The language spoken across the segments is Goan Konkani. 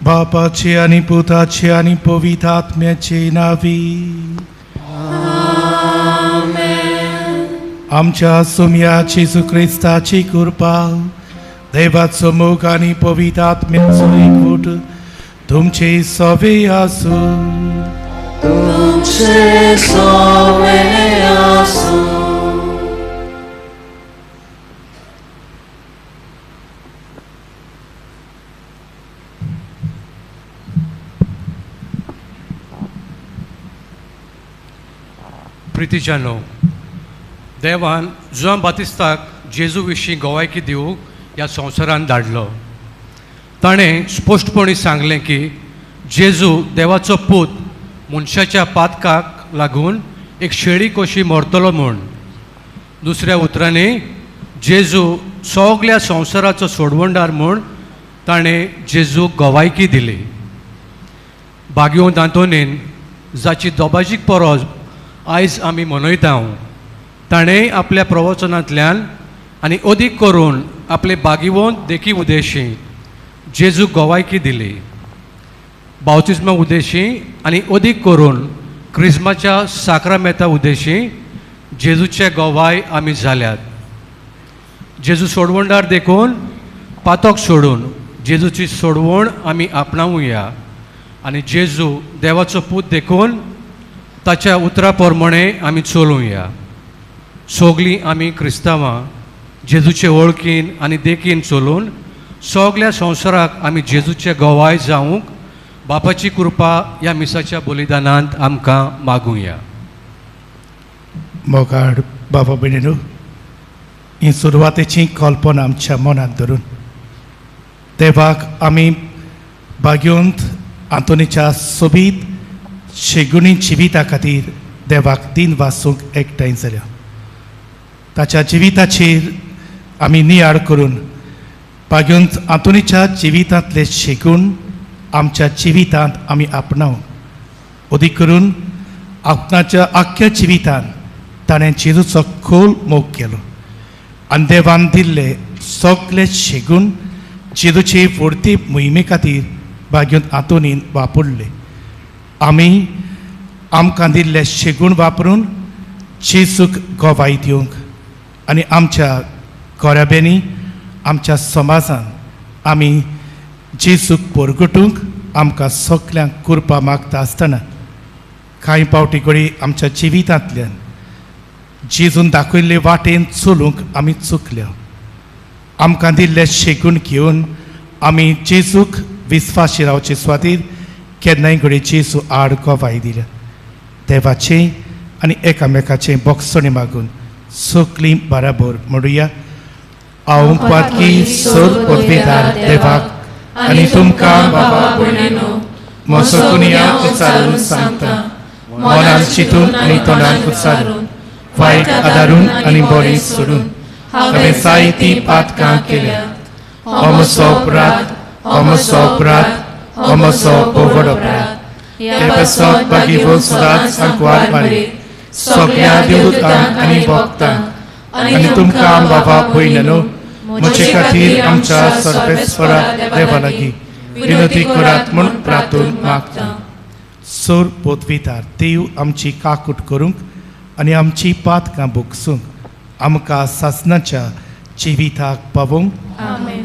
बापाचे आनी पुताचे आनी पवित्र आत्म्याचे नांवी आमच्या सोम्या जेजू क्रिस्ताची कृपा, देवाचो मोग आनी पवित्र आत्म्याचो एकवट तुमचे सवे आसूं. तुमचे सवे आसूं. प्रितीच्यानो, देवान जुआंव बातिस्ताक जेजू विशीं गवायकी दिवंक ह्या संवसारान धाडलो. ताणें स्पश्टपणी सांगलें की जेजू देवाचो पूत मनशाच्या पातकाक लागून एक शेळी कशी मरतलो म्हूण. दुसऱ्या उतरांनी जेजू सगल्या संवसाराचो सोडवणदार म्हूण ताणें जेजूक गवायकी दिली. भाग्यवंत आंतोनीन, जाची दोबाजीक परब आयज आमी मनयता, ताणें आपल्या प्रवचनांतल्यान आनी अदीक करून आपले भागिवंत देखी उदेशी जेजूक गवायकी दिली. बावतिज्मा उदेशी आनी अदीक करून क्रिज्माच्या साक्रामेता उदेशी जेजूचे गवाय आमी जाल्यात. जेजू सोडवणदार देखून पातक सोडून जेजूची सोडवण आमी आपणावया आनी जेजू देवाचो पूत देखून ताच्या उतरा प्रमाणे आमी चलुया. सगलीं आमी क्रिस्तांवां जेजूचे वळखीन आनी देखीन चलून सगल्या संवसाराक आमी जेजूचे गवाय जावंक बापाची कृपा ह्या मिसाच्या बलिदानांत आमकां मागुया. मोगाळ बाबा भयणीनो, ही सुरवातेची कल्पना आमच्या मनांत धरून देवाक आमी भाग्यवंत आंतोनीच्या सोबीत शेगुणी जिविता खातीर देवाक दिन वासूंक एकठांय जाल्या. ताच्या जिविताचेर आमी नियाळ करून भाग्यवंत आंतोनीच्या जिवितांतले शेगूण आमच्या जिवितांत आमी आपणाव. अदीक करून आपणाच्या आख्ख्या जिवितांत ताणें जेजूचो खोल मोग केलो आनी देवान दिल्ले सगळे शेगूण जेजूचे फुडती मोहिमे खातीर भाग्यवंत आंतोनीन वापरले. आमी आमकां दिल्ले शेगूण वापरून जेजूक गवाय दिवंक आनी आमच्या घराब्यांनी आमच्या समाजान आमी जेजूक परगटूंक आमकां सगल्यांक कृपा मागता आसतना कांय पावटी घडये आमच्या जिवितांतल्यान जेजून दाखयल्ले वाटेन चलूंक आमी चुकल्या. आमकां दिल्ले शेगूण घेवन आमी जेजूक विस्वाशी रावचे स्वातीर केन्नाय घडये जेजू आड गवाय दिल्या. देवाचें आनी एकामेकाचें बोगसणें मागून सगलीं बराबर म्हणुया. हांव पातकी सोर पदवीदार देवाक आनी तुमकां बाबा भयणीनो म्हजो गुन्यांव उच्चारून सांगता, मनान चिंतून आनी तोंडान उच्चारून, वायट आदारून आनी बरें सोडून हांवें जायतीं पातकां केल्या. हो म्हजो अपराध, हो म्हजो अपराध, हो म्हजो व्हड अपराध. ते पासत भागीवंत सदांच आंकवार मारी सगल्या देवदूतांक आनी भक्तांक आनी तुमकां बाबा भयणीनो म्हजे खातीर आमच्या सर्वेस्परा देवा लागीं विनंती करात म्हूण प्रार्थून मागता. सोर पोतवितार देव आमची काकूट करूंक आनी आमची पातकां भोगसूंक आमकां सासणाच्या जिविताक पावोवंक. आमेन.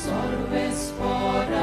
Sorves por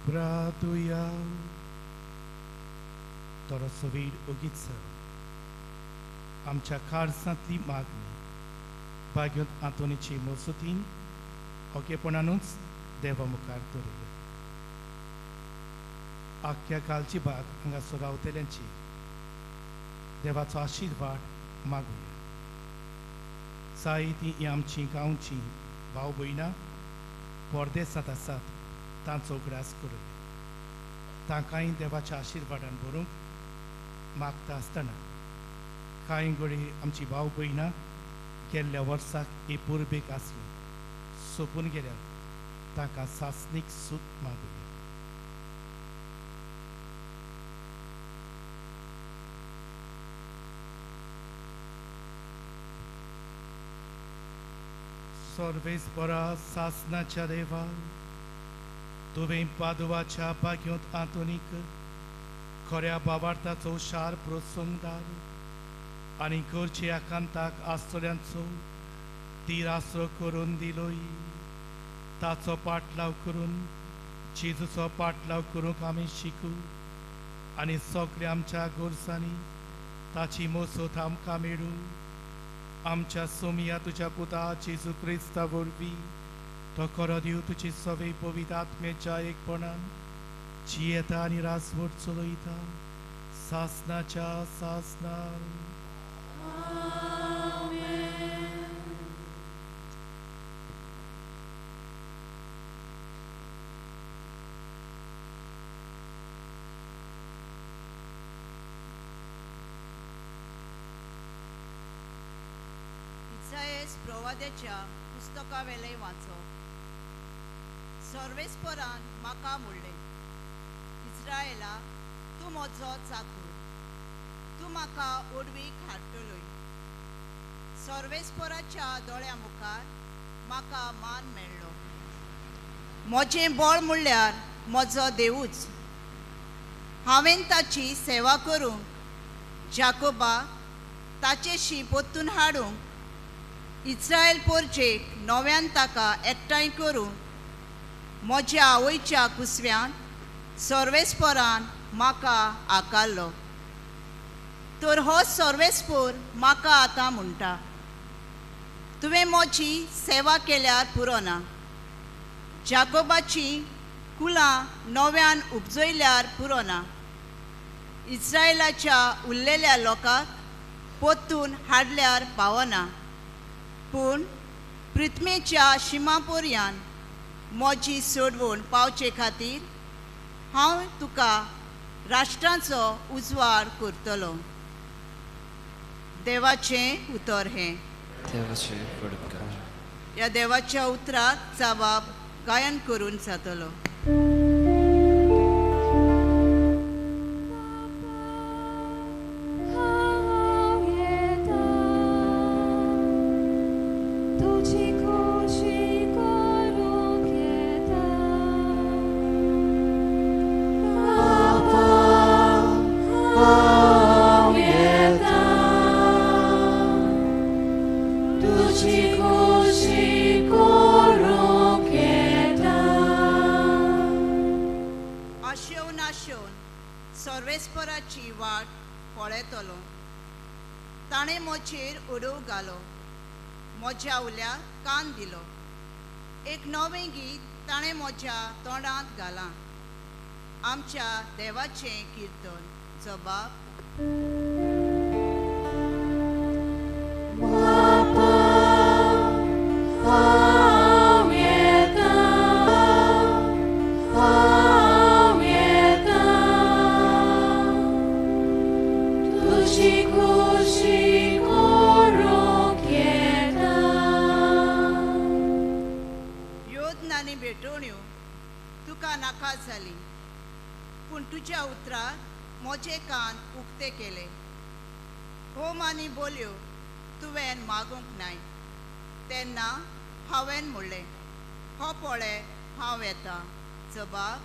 प्रातुया थोडोसो वेळ ओगीच आमच्या काळजांतली मागणी भाग्योत आंतोनीची मजतीन ओगेपणानूच देवा मुखार दवरुया. आख्ख्या कालची बाग हांगासर रावतल्यांची देवाचो आशिर्वाद मागुया. जायतीं ही आमची गांवची भाव भयणां परदेसांत आसात तांचो उगडास करुया. तांकांय देवाच्या आशिर्वादान भरूंक मागता आसतना कांय घडये आमची भाव भयणां गेल्ल्या वर्साक ही पुरबेक आसली सोंपून गेल्या तांकां सासणीक सूख मागुया. सर्वेस्परा सासनाच्या देवा, तुवें पादवाच्या भाग्योंत आंतोनीक खऱ्या बावार्थाचो शार प्रोत्संगदार आनी गरजे आकांताक आसतल्यांचो तिरासरो करून दिलोय. ताचो पाटलाव करून जेजूचो पाटलाव करूंक आमी शिकू आनी सगळ्या आमच्या गरजांनी ताची मोसत आमकां मेळूं. आमच्या सोमिया तुज्या पुता जेजू क्रिस्ता वरवीं तो खरो देव तुजी सवे पवित्र आत्म्याच्या एकपणान जियेता आनी राजवट चलयता सासनाच्या सासना. इसायस प्रवाद्याच्या पुस्तकावेलें वाचप. सर्वेस्परान म्हाका म्हणलें, इस्रायला तूं म्हजो चाकूर, तूं म्हाका ओडवीक हाडटलोय. सर्वेस्पराच्या दोळ्या मुखार म्हाका मान मेळ्ळो. म्हजें बळ म्हणल्यार म्हजो देवूच. हांवें ताची सेवा करूंक जाकोबा ताचेशी पोत्तून हाडूंक इस्रायल पोरजेक नव्यान ताका एकठांय करूंक म्हज्या आवयच्या कुसव्यान सर्वेस्परान म्हाका आकारलो. तर हो सर्वेस्पोर म्हाका आतां म्हणटा, तुवें म्हजी सेवा केल्यार पुरो ना, जाकोबाची कुलां नव्यान उपजयल्यार पुरो ना, इस्रायलाच्या उरलेल्या लोकांक पोत्तून हाडल्यार पावना, पूण पृथ्वीच्या शिमा पर्यान म्हजी सोडवण पावचे खातीर हांव तुका राष्ट्रांचो उजवाड करतलो. देवाचें उतर हें. ह्या देवाच्या उतराक जबाब गायन करून जातलो. सर्वेस्पराची वाट पळयतलो. ताणें म्हजेर उडोव घालो, म्हज्या उल्याक कान दिलो. एक नवें गीत ताणें म्हज्या तोंडांत घालां, आमच्या देवाचें किर्तन. जबाब. भेटवण्यो तुका नाका जाली, पूण तुज्या उतराक म्हजे कान उक्ते केले. होम आनी बोलयो तुवें मागूंक नाय, तेन्ना हांवें म्हणलें, हो पळय हांव येता. जबाब.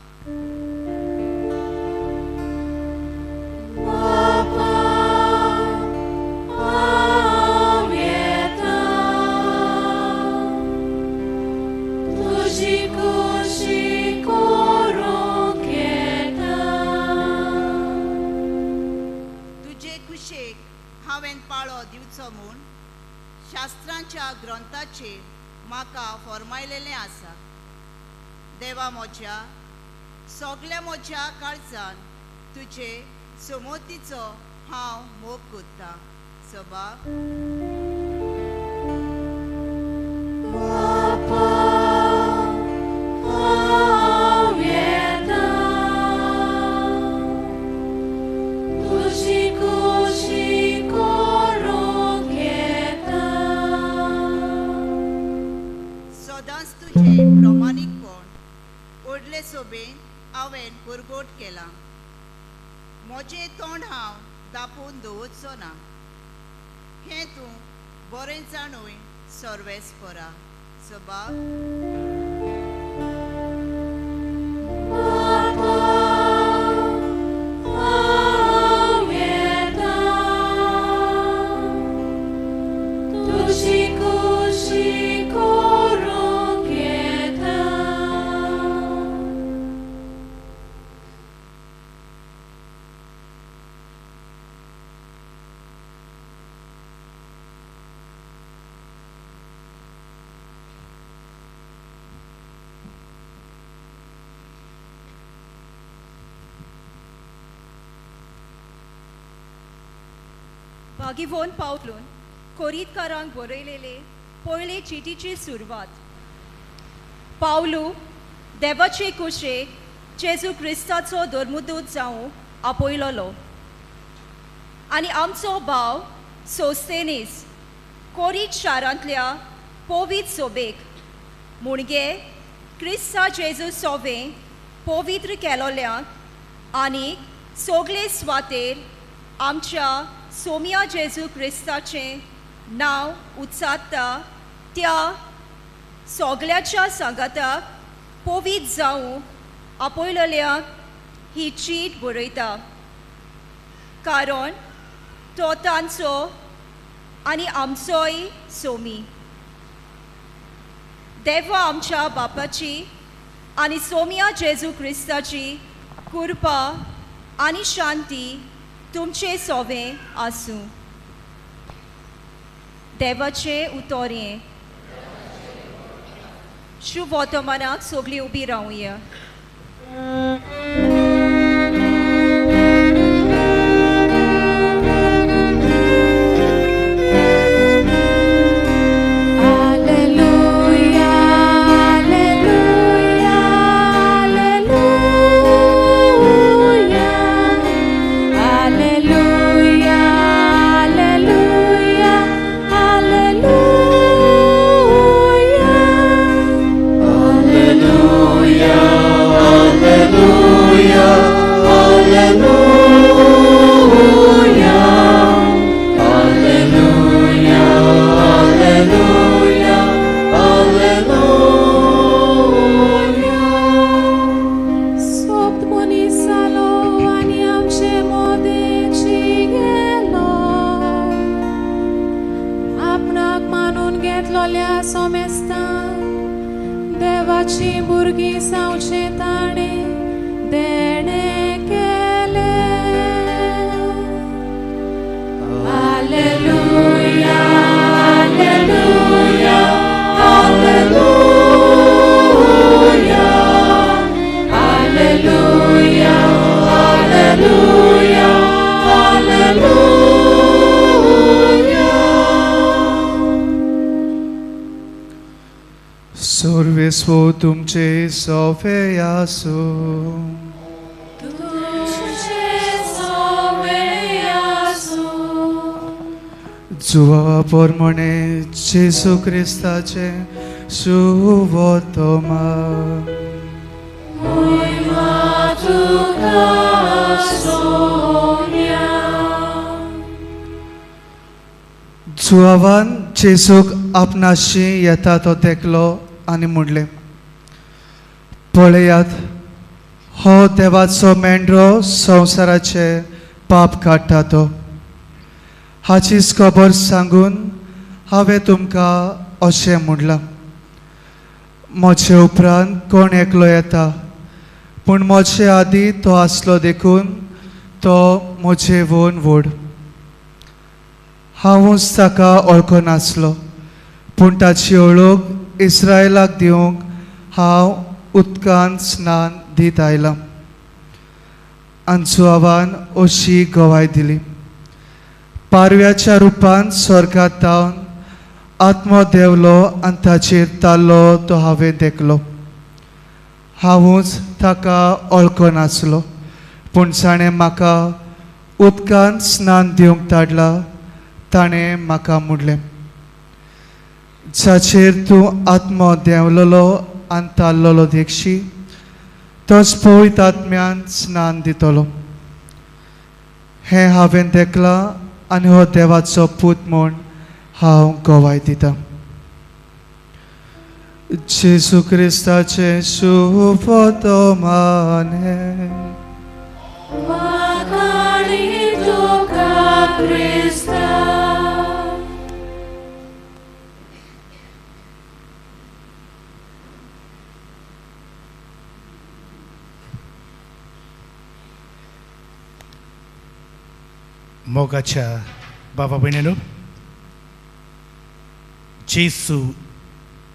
तुजी खुशी करूंक हांवें पाळो दिवचो म्हूण शास्त्रांच्या ग्रंथाचेर म्हाका फॉर्मायलेलें आसा. देवा म्हज्या, सगल्या म्हज्या काळजान तुजे समोतीचो हांव मोग करतां. सभा. सदांच तुजें प्रमाणीकपण ओडले सोबेन हांवें परगट केलां. म्हजें तोंड हांव दापून दवरचो ना. हें तूं बरें जाणूय सर्वेस्परा. सभा. भागीवोन पावलून कोरीतकारांक बरयलेले पयले चिटीची सुरवात. पावलू देवाचे कुशेक जेजू क्रिस्ताचो धर्मदूत जावं आपयलोलो आनी आमचो भाव सोस्तेनीस कोरीत शारांतल्या पवित्र सोबेक मुणगे क्रिस्ता जेजू सोवे पवित्र केलोल्यांक आनी सगळे स्वातेर आमच्या सोमिया जेजू क्रिस्ताचें नांव उच्चारता त्या सगळ्याच्या सांगाताक पवित्र जावं आपयलोल्यांक ही चीट बरयता, कारण तो तांचो आनी आमचोय सोमी. देवा आमच्या बापाची आनी सोमिया जेजू क्रिस्ताची कृपा आनी शांती तुमचे सोवे आसूं. देवाचे उतोरें. शुभ वर्तमानाक सगळीं उबी रावया. सर्वेस्व तुमचे सोवे आसूं. जुवा प्रमाणे जेजू क्रिस्ताचे शुभवर्तमान. जुवान जेजूक आपणाशी येता तो देखलो आनी म्हणलें, पळयात हो देवाचो मेंढरो संवसाराचे पाप काडटा तो. हाचीच खबर सांगून हांवें तुमकां अशें म्हणलां, म्हजे उपरांत कोण एकलो येता, पूण म्हजे आदीं तो आसलो देखून तो म्हजे वोन व्हड. हांवूच ताका वळखनासलो, पूण ताची वळख इस्रायलाक दिवंक हांव उदकान स्नान दीत आयलां. आनी अशी गवाय दिली, पारव्याच्या रुपान स्वर्गांत तावन आत्मो देंवलो आनी ताचेर ताल्लो तो हांवें देखलो. हांवूच ताका वळखनासलो, पूण जाणें म्हाका उदकान स्नान दिवंक धाडला ताणें म्हाका म्हणलें, जाचेर तूं आत्मो देंवलेलो आनी ताल्लेलो देखशी तोच पवित्र आत्म्यान स्नान दितलो. हें हांवें देखलां आनी हो देवाचो पूत म्हूण हांव गवाय दितां. जेजू क्रिस्ताचें शुभवर्तमान हें. वाखाणी तुका क्रिस्ता. मोगाच्या बाबा भयणीनो, जेसू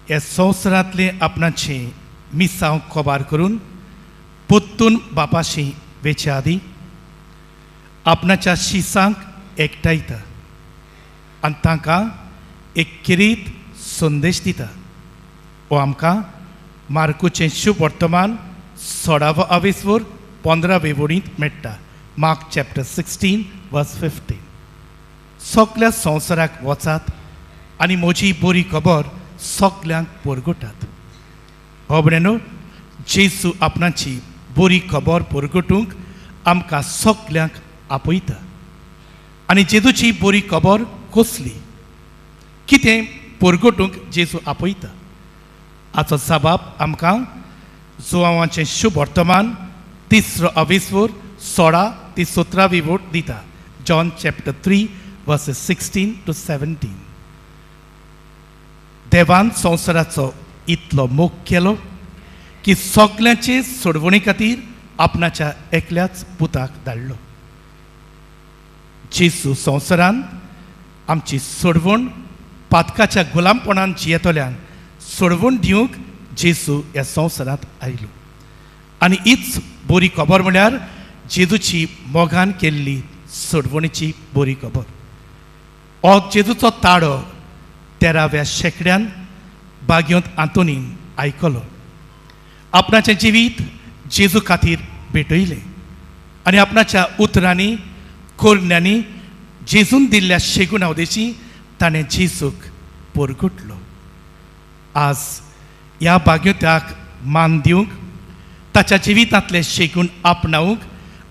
ह्या संवसारांतले आपणाचे मिसांव कबार करून पोत्तून बापाशी वेच्या आदी आपणाच्या शिसांक एकठांयता आनी तांकां एक किरीत संदेश दिता. हो आमकां मार्कूचें शुभ वर्तमान 16वो आवेसवर 15वे वडींत मेळटा. मार्क चॅप्टर 16 वर्स 15. सगल्या संवसाराक वचात आनी म्हजी बरी खबर सगल्यांक परगटात. भाव भयणीनो, जेजू आपणाची बरी खबर परगटूंक आमकां सगल्यांक आपयता. आनी जेजूची बरी खबर कसली, कितें परगटूंक जेजू आपयता, हाचो जबाब आमकां जुवांवाचें शुभ वर्तमान 3रो आवेसवर 16 ते 17वी वोट दिता. John chapter 3 verses 16 to 17. देवान संवसाराचो इतलो मोग केलो की सगल्यांचे सोडवणे खातीर आपणाच्या एकल्याच पुताक धाडलो. जेजू संवसारान आमची सोडवण पातकाच्या गुलामपणान जियेतल्यांक सोडवण दिवंक जेजू ह्या संवसारांत आयलो. आनी हीच बरी खबर म्हळ्यार जेजूची मोगान केल्ली सोडवणीची बरी खबर. हो जेजूचो ताळो 13व्या शेंकड्यान बाग्योंत आंतोनीन आयकलो. आपणाचें जिवीत जेजू खातीर भेटयलें आनी आपणाच्या उतरांनी कोरण्यांनी जेजून दिल्ल्या शेगुणा उदेशी ताणें जेजूक परगटलो. आज ह्या बाग्योत्याक मान दिवंक, ताच्या जिवितांतले शेगूण आपणावंक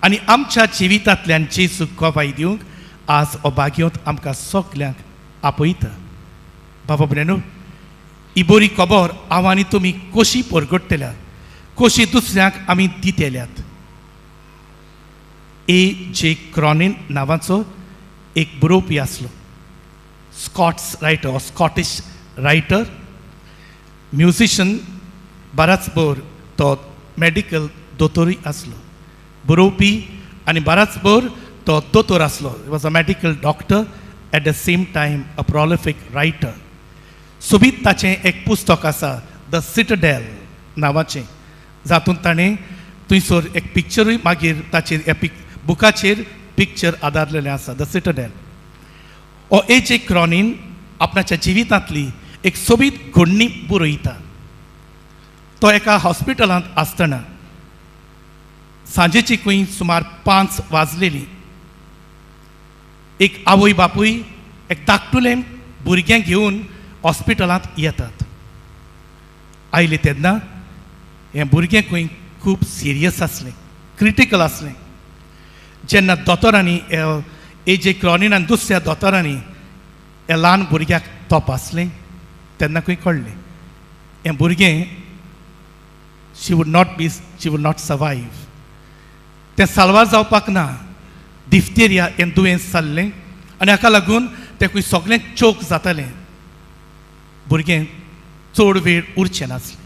आनी आमच्या जिवितांतल्यान जेजूक गवाय दिवंक आज हो बाग्योत आमकां सगल्यांक आपयता. बाबा भयणीनो, ही बरी खबर हांव आनी तुमी कशी परगटतल्यात, कशी दुसऱ्यांक आमी दितल्यात. ए जे क्रॉनीन नांवाचो एक बरोवपी आसलो, Scots writer, Scottish writer, musician, बराच भर तो मेडिकल दोतोरूय आसलो, बरोवपी आनी बराच भर तो दोतोर आसलो. Was a medical doctor at the same time a prolific writer. सोबीत ताचें एक पुस्तक आसा the Citadel नांवाचें, जातूंत ताणें थंयसर एक पिक्चरूय मागीर ताचेर ह्या बुकाचेर पिक्चर आदारलेलें आसा, the Citadel. हो ए जे क्रॉनीन आपणाच्या जिवितांतली एक सोबीत घडणी बरयता. तो एका हॉस्पिटलांत आसतना सांजेची खंय सुमार 5 वाजलेली, एक आवय बापूय एक धाकटुलें भुरगें घेवन हॉस्पिटलांत येतात. आयले तेन्ना हें भुरगें खंय खूब सिरियस आसलें, क्रिटिकल आसलें. जेन्ना दोतोरांनी ए जे क्रॉनीन आनी दुसऱ्या दोतोरांनी ह्या ल्हान भुरग्याक तपासलें तेन्ना खंय कळ्ळें हें भुरगें she would not survive. तें साल्वार जावपाक ना. डिफ्तेरिया हें दुयेंस जाल्लें आनी हाका लागून तें खंय सगळें चोक जातालें. भुरगें चड वेळ उरचें नासलें.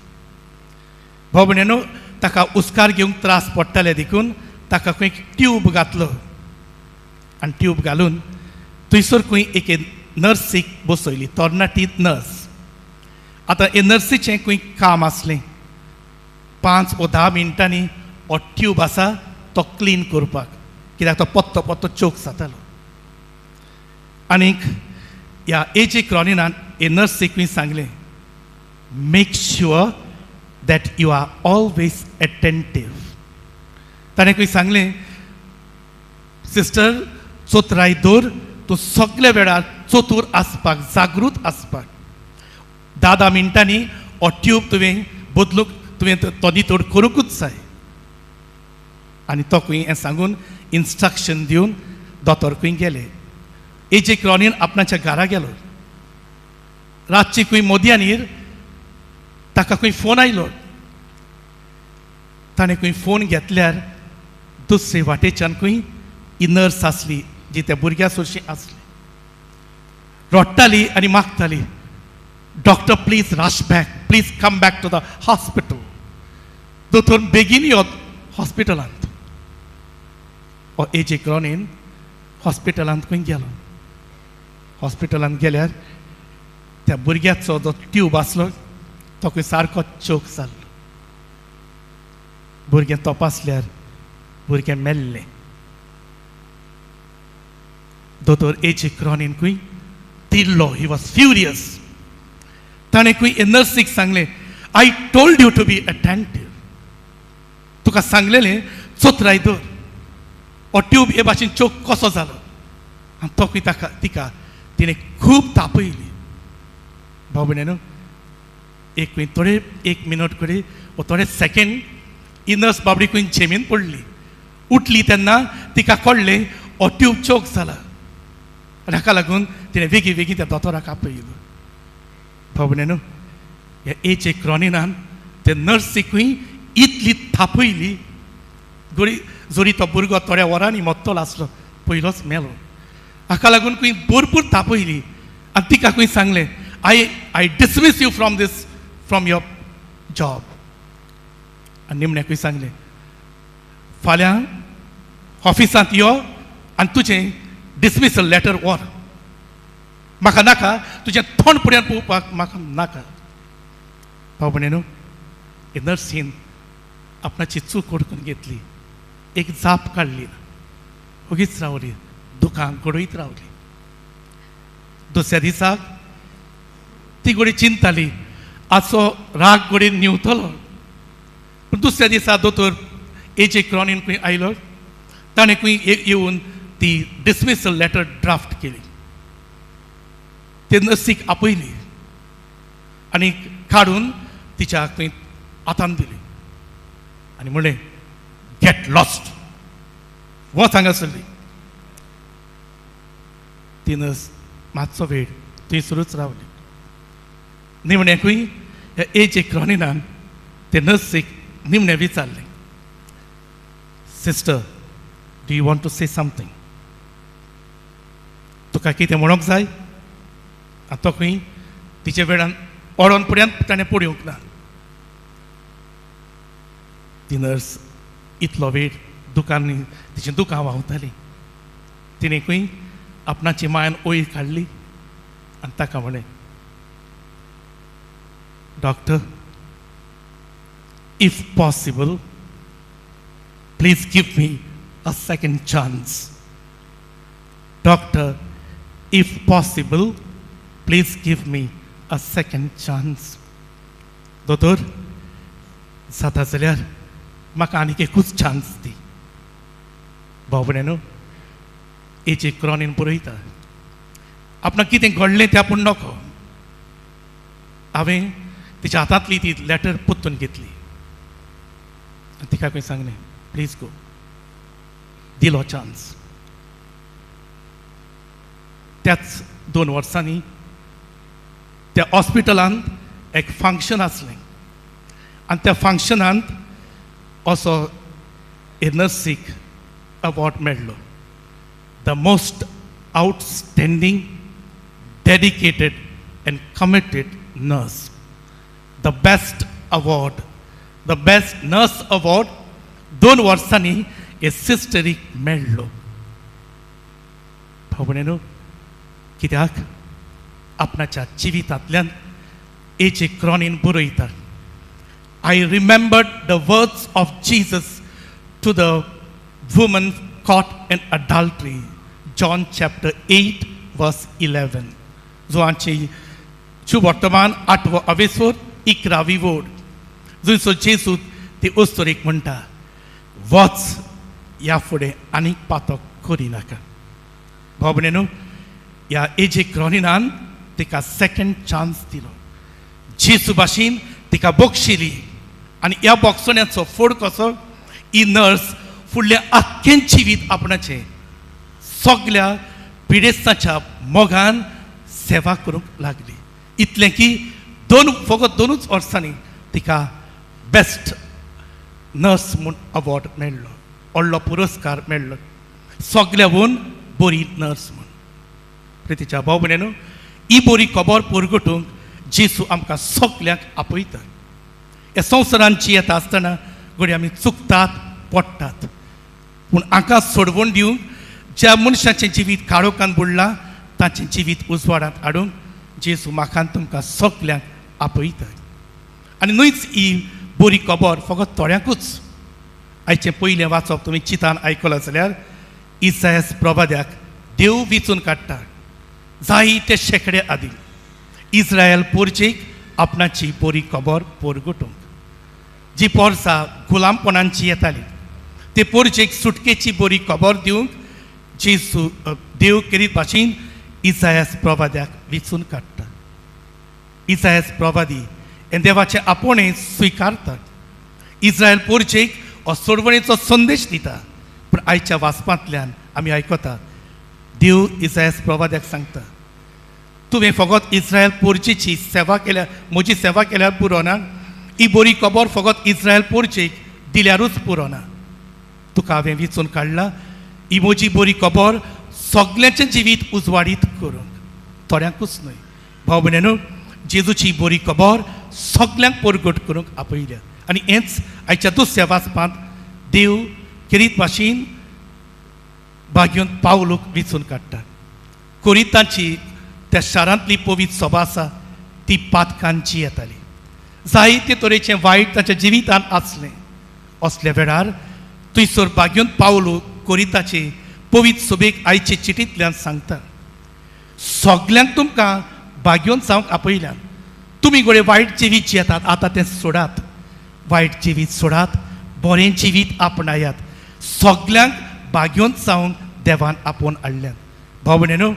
भाव भयणीनो, ताका हुस्कार घेवंक त्रास पडटाले देखून ताका खंय ट्यूब घातलो आनी ट्यूब घालून थंयसर खंय एके नर्सीक बसयली, तरणाटी नर्स. आतां हे नर्सीचें खंय काम आसलें 5 o 10 मिनटांनी हो ट्यूब आसा तो क्लीन करपाक, कित्याक तो पत्तो पत्तो चोक जातालो. आनीक ह्या एजे क्रॉनिनान हे नर्सीक सांगलें, make sure that you are always attentive. ताणें खंय सांगलें, सिस्टर चोतराय दवर, तूं सगल्या वेळार चतूर आसपाक, जागृत आसपाक. 10-10 मिनटांनी हो ट्यूब तुवें बदलूंक, तुवें तो नितळ करूंकूच जाय. आनी तो खंय हें सांगून इन्स्ट्रक्शन दिवन दोतोर खंय गेले. एजे क्रॉनीन आपणाच्या घरा गेलो. रातची खंय मोदयानीर ताका खंय फोन आयलो. ताणें खंय फोन घेतल्यार दुसरे वाटेच्यान खंय ही नर्स आसली जी त्या भुरग्या सोरशी आसली. रडटाली आनी मागताली, doctor please rush back, please come back to the hospital. दोतोर बेगीन यो हॉस्पिटलांत. हो एजे क्रॉनीन हॉस्पिटलांत खंय गेलो. हॉस्पिटलांत गेल्यार त्या भुरग्याचो जो ट्यूब आसलो तो खंय सारको चोक जाल्लो. भुरगें तपासल्यार भुरगें मेल्लें. दोतोर एजे क्रॉनीन खंय तिरलो, he was furious. ताणें खंय नर्सीक सांगलें, I told you to be attentive. तुका सांगलेलें चोतराय दवर, हो ट्यूब हे भाशेन चोक कसो जालो. आनी तो खंय ताका तिका तिणें खूब तापयली. भाव भयणीनो, एक खंय थोडे 1 मिनट कडेन वो थोडे सेकेंड ही नर्स बाबडी खंय झेमीन पडली. उठली तेन्ना तिका कळ्ळें हो ट्यूब चोक जाला. आनी हाका लागून तिणें वेगीं वेगीं त्या दोतोराक आपयलो. भाव भयणीनो, ह्या एजे क्रॉनिनान ते नर्सीकूय इतली थापयली, गोरी जरी तो भुरगो थोड्या वरांनी मत्तलो आसलो, पयलोच मेलो. हाका लागून खंय भरपूर तापयली. आनी तिका खंय सांगलें, I dismiss you from this, from your job. आनी निमण्याकूय सांगलें, फाल्यां ऑफिसांत यो आनी तुजें डिसमिसल लेटर व्हर. म्हाका नाका तुजें तोंड फुड्यान पळोवपाक, म्हाका नाका. भाव भयणीनो, हे नर्सीन आपणाची चूक ओडकून घेतली, एक जाप काडली ना, ओगीच रावली, दुकान घडयत रावली. दुसऱ्या दिसाक ती घोडी चिंताली, आजचो राग घोडी न्हिवतलो. पूण दुसऱ्या दिसा दोतोर एजे क्रॉनीन खंय आयलो. ताणें खंय येवन ती डिसमिसल लेटर ड्राफ्ट केली. ते नर्सीक आपयली आनी काडून तिच्या खंय हातान दिली आनी म्हणलें, गेट लॉस्ट, वच हांगासरली. ती नर्स मातसो वेळ थंयसरूच रावली. निमण्याकूय ह्या एजे क्रॉनिनान ते नर्सीक निमणें विचारलें, sister, do you want to say something? तुका कितें म्हणूंक जाय? आनी तो खंय तिचे वेळान ओडोन फुड्यान ताणें पळोवंक ना. ती नर्स इतलो वेळ दुकान तिचीं दुकां व्हांवतालीं. तिणें खंय आपणाची मायान वयर काडली आनी ताका म्हणलें, doctor, if possible please give me a second chance. Doctor, if possible please give me a second chance. दोतोर, जाता जाल्यार म्हाका आनीक एकूच चान्स दी. भाव भयणीनो, एजे क्रॉनीन पळयता आपणाक कितें घडलें तें आपूण नको. हांवें तिच्या हातांतली ती लेटर परतून घेतली आनी तिका खंय सांगलें, प्लीज गो. दिलो चान्स. त्याच 2 वर्सांनी त्या हॉस्पिटलांत एक फंक्शन आसलें आनी त्या फंक्शनांत असो हे नर्सीक अवॉर्ड मेळ्ळो, the most outstanding dedicated and committed nurse. The best award, the best nurse award 2 वर्सांनी हे सिस्टरीक मेळ्ळो. भाव भयणीनो, कित्याक आपणाच्या जिवितांतल्यान एजे क्रॉनीन बरयता, I remembered the words of Jesus to the woman caught in adultery, John chapter 8 verse 11. जुवांची वर्तमान 8वो अवेसोर 11वी वोड, जंयसो जेजू ते अस्तुरेक म्हणटा, वच ह्या फुडें आनीक पातक करिनाका. भाव भयणीनो, ह्या एजे क्रॉनिनान तिका सेकंड चान्स दिलो. जेजू भाशेन तिका बक्षिली आनी ह्या बक्षण्याचो फोड कसो ही नर्स फुडल्या आख्खें जिवीत आपणाचें सगल्या पिडेस्ताच्या मोगान सेवा करूंक लागली. इतलें की फकत 2 वर्सांनी तिका बेस्ट नर्स म्हूण अवॉर्ड मेळ्ळो, व्हडलो पुरस्कार मेळ्ळो, सगल्याहून बरी नर्स म्हूण. प्रितीच्या भाव भयणीनो, ही बरी खबर परगटूंक जेजू आमकां सगल्यांक आपयता. ह्या संवसारांत येता आसतना घडये आमी चुकतात, पडटात, पूण हांकां सोडवून दिवंक ज्या मनशाचें जिवीत काळोखान बुडलां ताचें जिवीत उजवाडांत हाडूंक जेजू म्हाका तुमकां सगल्यांक आपयता. आनी न्हयच ही बरी खबर फकत थोड्यांकूच. आयचें पयलें वाचप तुमी चिंतान आयकलां जाल्यार इसायास प्रवाद्याक देव विचून काडटा. जायते शेंकडे आदीं इस्रायल पोरचेक आपणाची बरी खबर परगटूंक, जी पोरसा गुलामपणांची येताली ते पोरचेक सुटकेची बरी खबर दिवंक जेजू देव केरीत भाशेन इसायास प्रवाद्याक विचून काडटा. इसायास प्रवादी हें देवाचें आपोवणें स्विकारतात, इस्रायल पोरचेक हो सोडवणेचो संदेश दिता. पूण आयच्या वाचपांतल्यान आमी आयकतात देव इसायास प्रवाद्याक सांगता, तुवें फकत इस्रायल पोरचेची सेवा केल्यार, म्हजी सेवा केल्यार पुरो ना, ही बरी खबर फकत इस्रायल पोरचेक दिल्यारूच पुरो ना, तुका हांवें विचून काडला ही म्हजी बरी खबर सगल्यांचें जिवीत उजवाडीत करूंक, थोड्यांकूच न्हय. भाव भयणीनो, जेजूची बरी खबर सगल्यांक परगट करूंक आपयल्या. आनी हेंच आयच्या दुसऱ्या वाचपांत देव केरीत भाशेन बागयोन पावलूक विचून काडटा. कोरितांची त्या शारांतली पवित्र सभा आसा ती पातकांची येताली, जायते तरेचें वायट ताच्या जिवितांत आसलें. असल्या वेळार थंयसर बागयोन पावलू कोरिताचे पवित्र सभेक आयचे चिटींतल्यान सांगता, सगल्यांक तुमकां बागयोन जावंक आपयल्यान, तुमी घडये वायट जिवीत जियेतात, आतां तें सोडात, वायट जिवीत सोडात, बरें जिवीत आपणायात. सगल्यांक बागयोन जावंक देवान आपोवन हाडल्यान. भाव भयणीनो,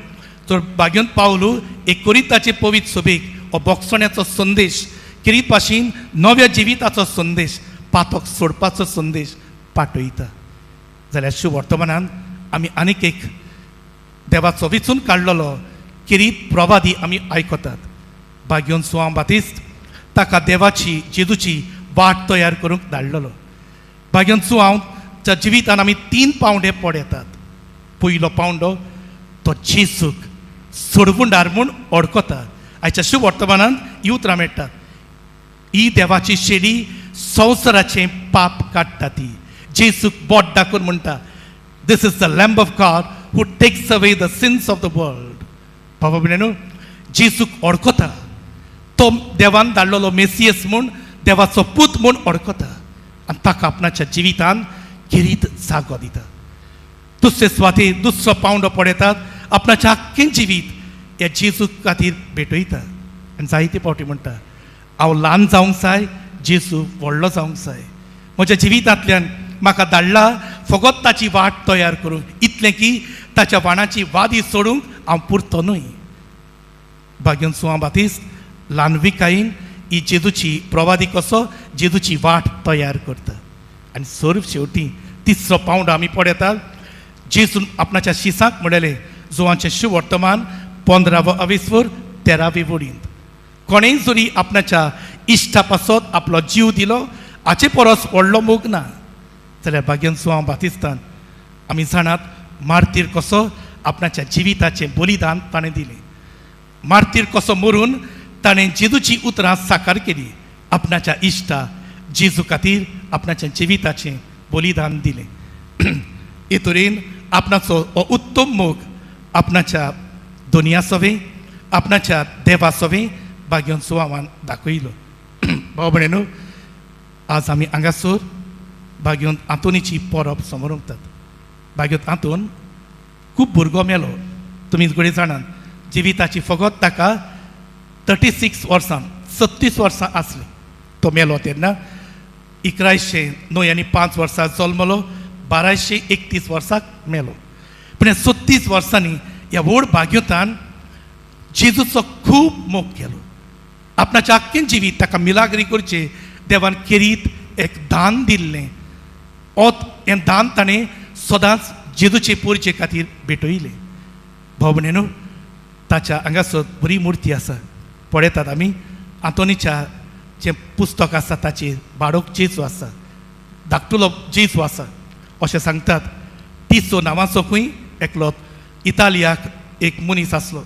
तर बागयोन पावलू एक कोरिताचे पवित्र सभेक हो बोगसण्याचो संदेश, केरीत भाशेन नव्या जिविताचो संदेश, पातक सोडपाचो संदेश पाठयता. जाल्यार शुभ वर्तमानान आमी आनीक एक देवाचो विचून काडलेलो केरीत प्रवादी आमी आयकतात. बागयोन सुवां बातिस्त ताका देवाची जेजूची वाट तयार करूंक धाडलेलो. बागयोन सुवांच्या जिवितान आमी 3 पावंडे पडयतात. पयलो पावंडो तो जेजूक सोडवुंडार म्हूण वळखता. आयच्या शुभ वर्तमानान ही उतरां मेळटात, ही देवाची शेडी संवसाराचें पाप काडटा. ती जेजूक बोट दाखोवन म्हणटा, this is the lamb of God who takes away the sins of the world. बाबा भयणीनो, जेजूक वळखता, तो देवान धाडलेलो मेसियस म्हूण, देवाचो पूत म्हूण वळखता आनी ताका आपणाच्या जिवितान खेरीत जागो दिता. दुसरे सुवातेर दुसरो पावंडो पडयतात, आपणाचें आख्खें जिवीत ह्या जेजू खातीर भेटयता. आनी जायते फावटी म्हणटा, हांव ल्हान जावंक जाय, जेजू व्हडलो जावंक जाय, म्हज्या जिवितांतल्यान म्हाका धाडला फकत ताची वाट तयार करूंक, इतलें की ताच्या वाणाची वादी सोडूंक हांव पुरतो न्हय. बागयोन सुवां बातिस्त ल्हानविकायेन ही जेजूची प्रवादी कसो जेजूची वाट तयार करता. आनी सर्व शेवटी तिसरो पावंडो आमी पळयतात, जेजून आपणाच्या शिसांक म्हणलें, जुवांचें शुभ वर्तमान 15वो अवेस्वर 13वी वडींत, कोणेय जरी आपणाच्या इश्टा पासत आपलो जीव दिलो हाचे परस व्हडलो मोग ना. जाल्यार बागयोन सुवां बातिस्तान आमी जाणात मार्तीर कसो आपणाच्या जिविताचें बलिदान ताणें दिलें, मार्तीर कसो मरून ताणें जेजूची उतरां साकार केली, आपणाच्या इश्टा जेजू खातीर आपणाच्या जिविताचें बलिदान दिलें. हे तरेन आपणाचो हो उत्तम मोग आपणाच्या दुनिया सोवे आपणाच्या देवा सोवे बागेवन सुवावान दाखयलो. भाव भयणीनो, आज आमी हांगासर बागेवन आंतोनीची परब समोर उरतात. बागेवन आंतोन खूब भुरगो मेलो, तुमी घडये जाणात. जिविताची फकत ताका 36 वर्सां, 36 वर्सां आसलीं. तो मेलो तेन्ना 1105 वर्सां जल्मलो, 1231 वर्साक मेलो. पूण 36 वर्सांनी ह्या व्हड भाग्योतान जेजूचो खूब मोग केलो. आपणाचें आख्खें जिवीत ताका मिलाग्री करचें देवान खेरीत एक दान दिल्लें. ओत हें दान ताणें सदांच जेजूचे पोरचे खातीर भेटयलें. भाव भयणीनो, ताच्या हांगासर बरी मुर्ती आसा, पळयतात आमी. आंतोनीच्या जें पुस्तक आसा ताचेर बाळक जेजू आसा, धाकटुलो जेजू आसा अशें सांगतात. टिसो नांवाचो खंय एकलो इतालियाक एक मनीस आसलो,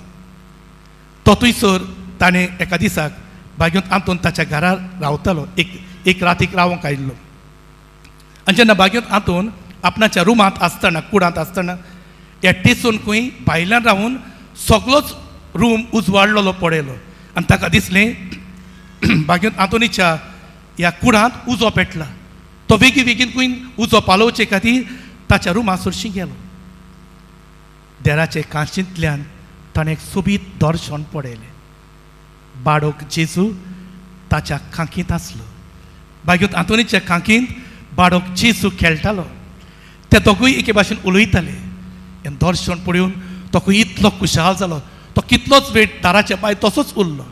तो थंयसर ताणें एका दिसाक बागेंत आंतोन ताच्या घरा रावतालो, एक एक रातीक रावंक आयिल्लो. आनी जेन्ना बागेंत आंतोन आपणाच्या रुमांत आसतना, कुडांत आसतना, ह्या टेसून खंय भायल्यान रावून सगळोच रूम उजवाडलेलो पळयलो आनी ताका दिसलें बागेंत आंतोनीच्या ह्या कुडांत उजो पेटला. तो बेगीन बेगीन खंय उजो पालोवचे खातीर ताच्या रुमा सरशी गेलो. देराचे कांचींतल्यान ताणें एक सोबीत दर्शन पळयलें. बाळक जेजू ताच्या खांकींत आसलो. बागेंत आंतोनीच्या खांकींत बाळक जेजू खेळटालो. ते दोगूय एके भाशेन उलयताले. हें दर्शन पळोवन तो खंय इतलो खुशाल जालो, तो कितलोच वेळ दाराच्या भायर तसोच उरलो.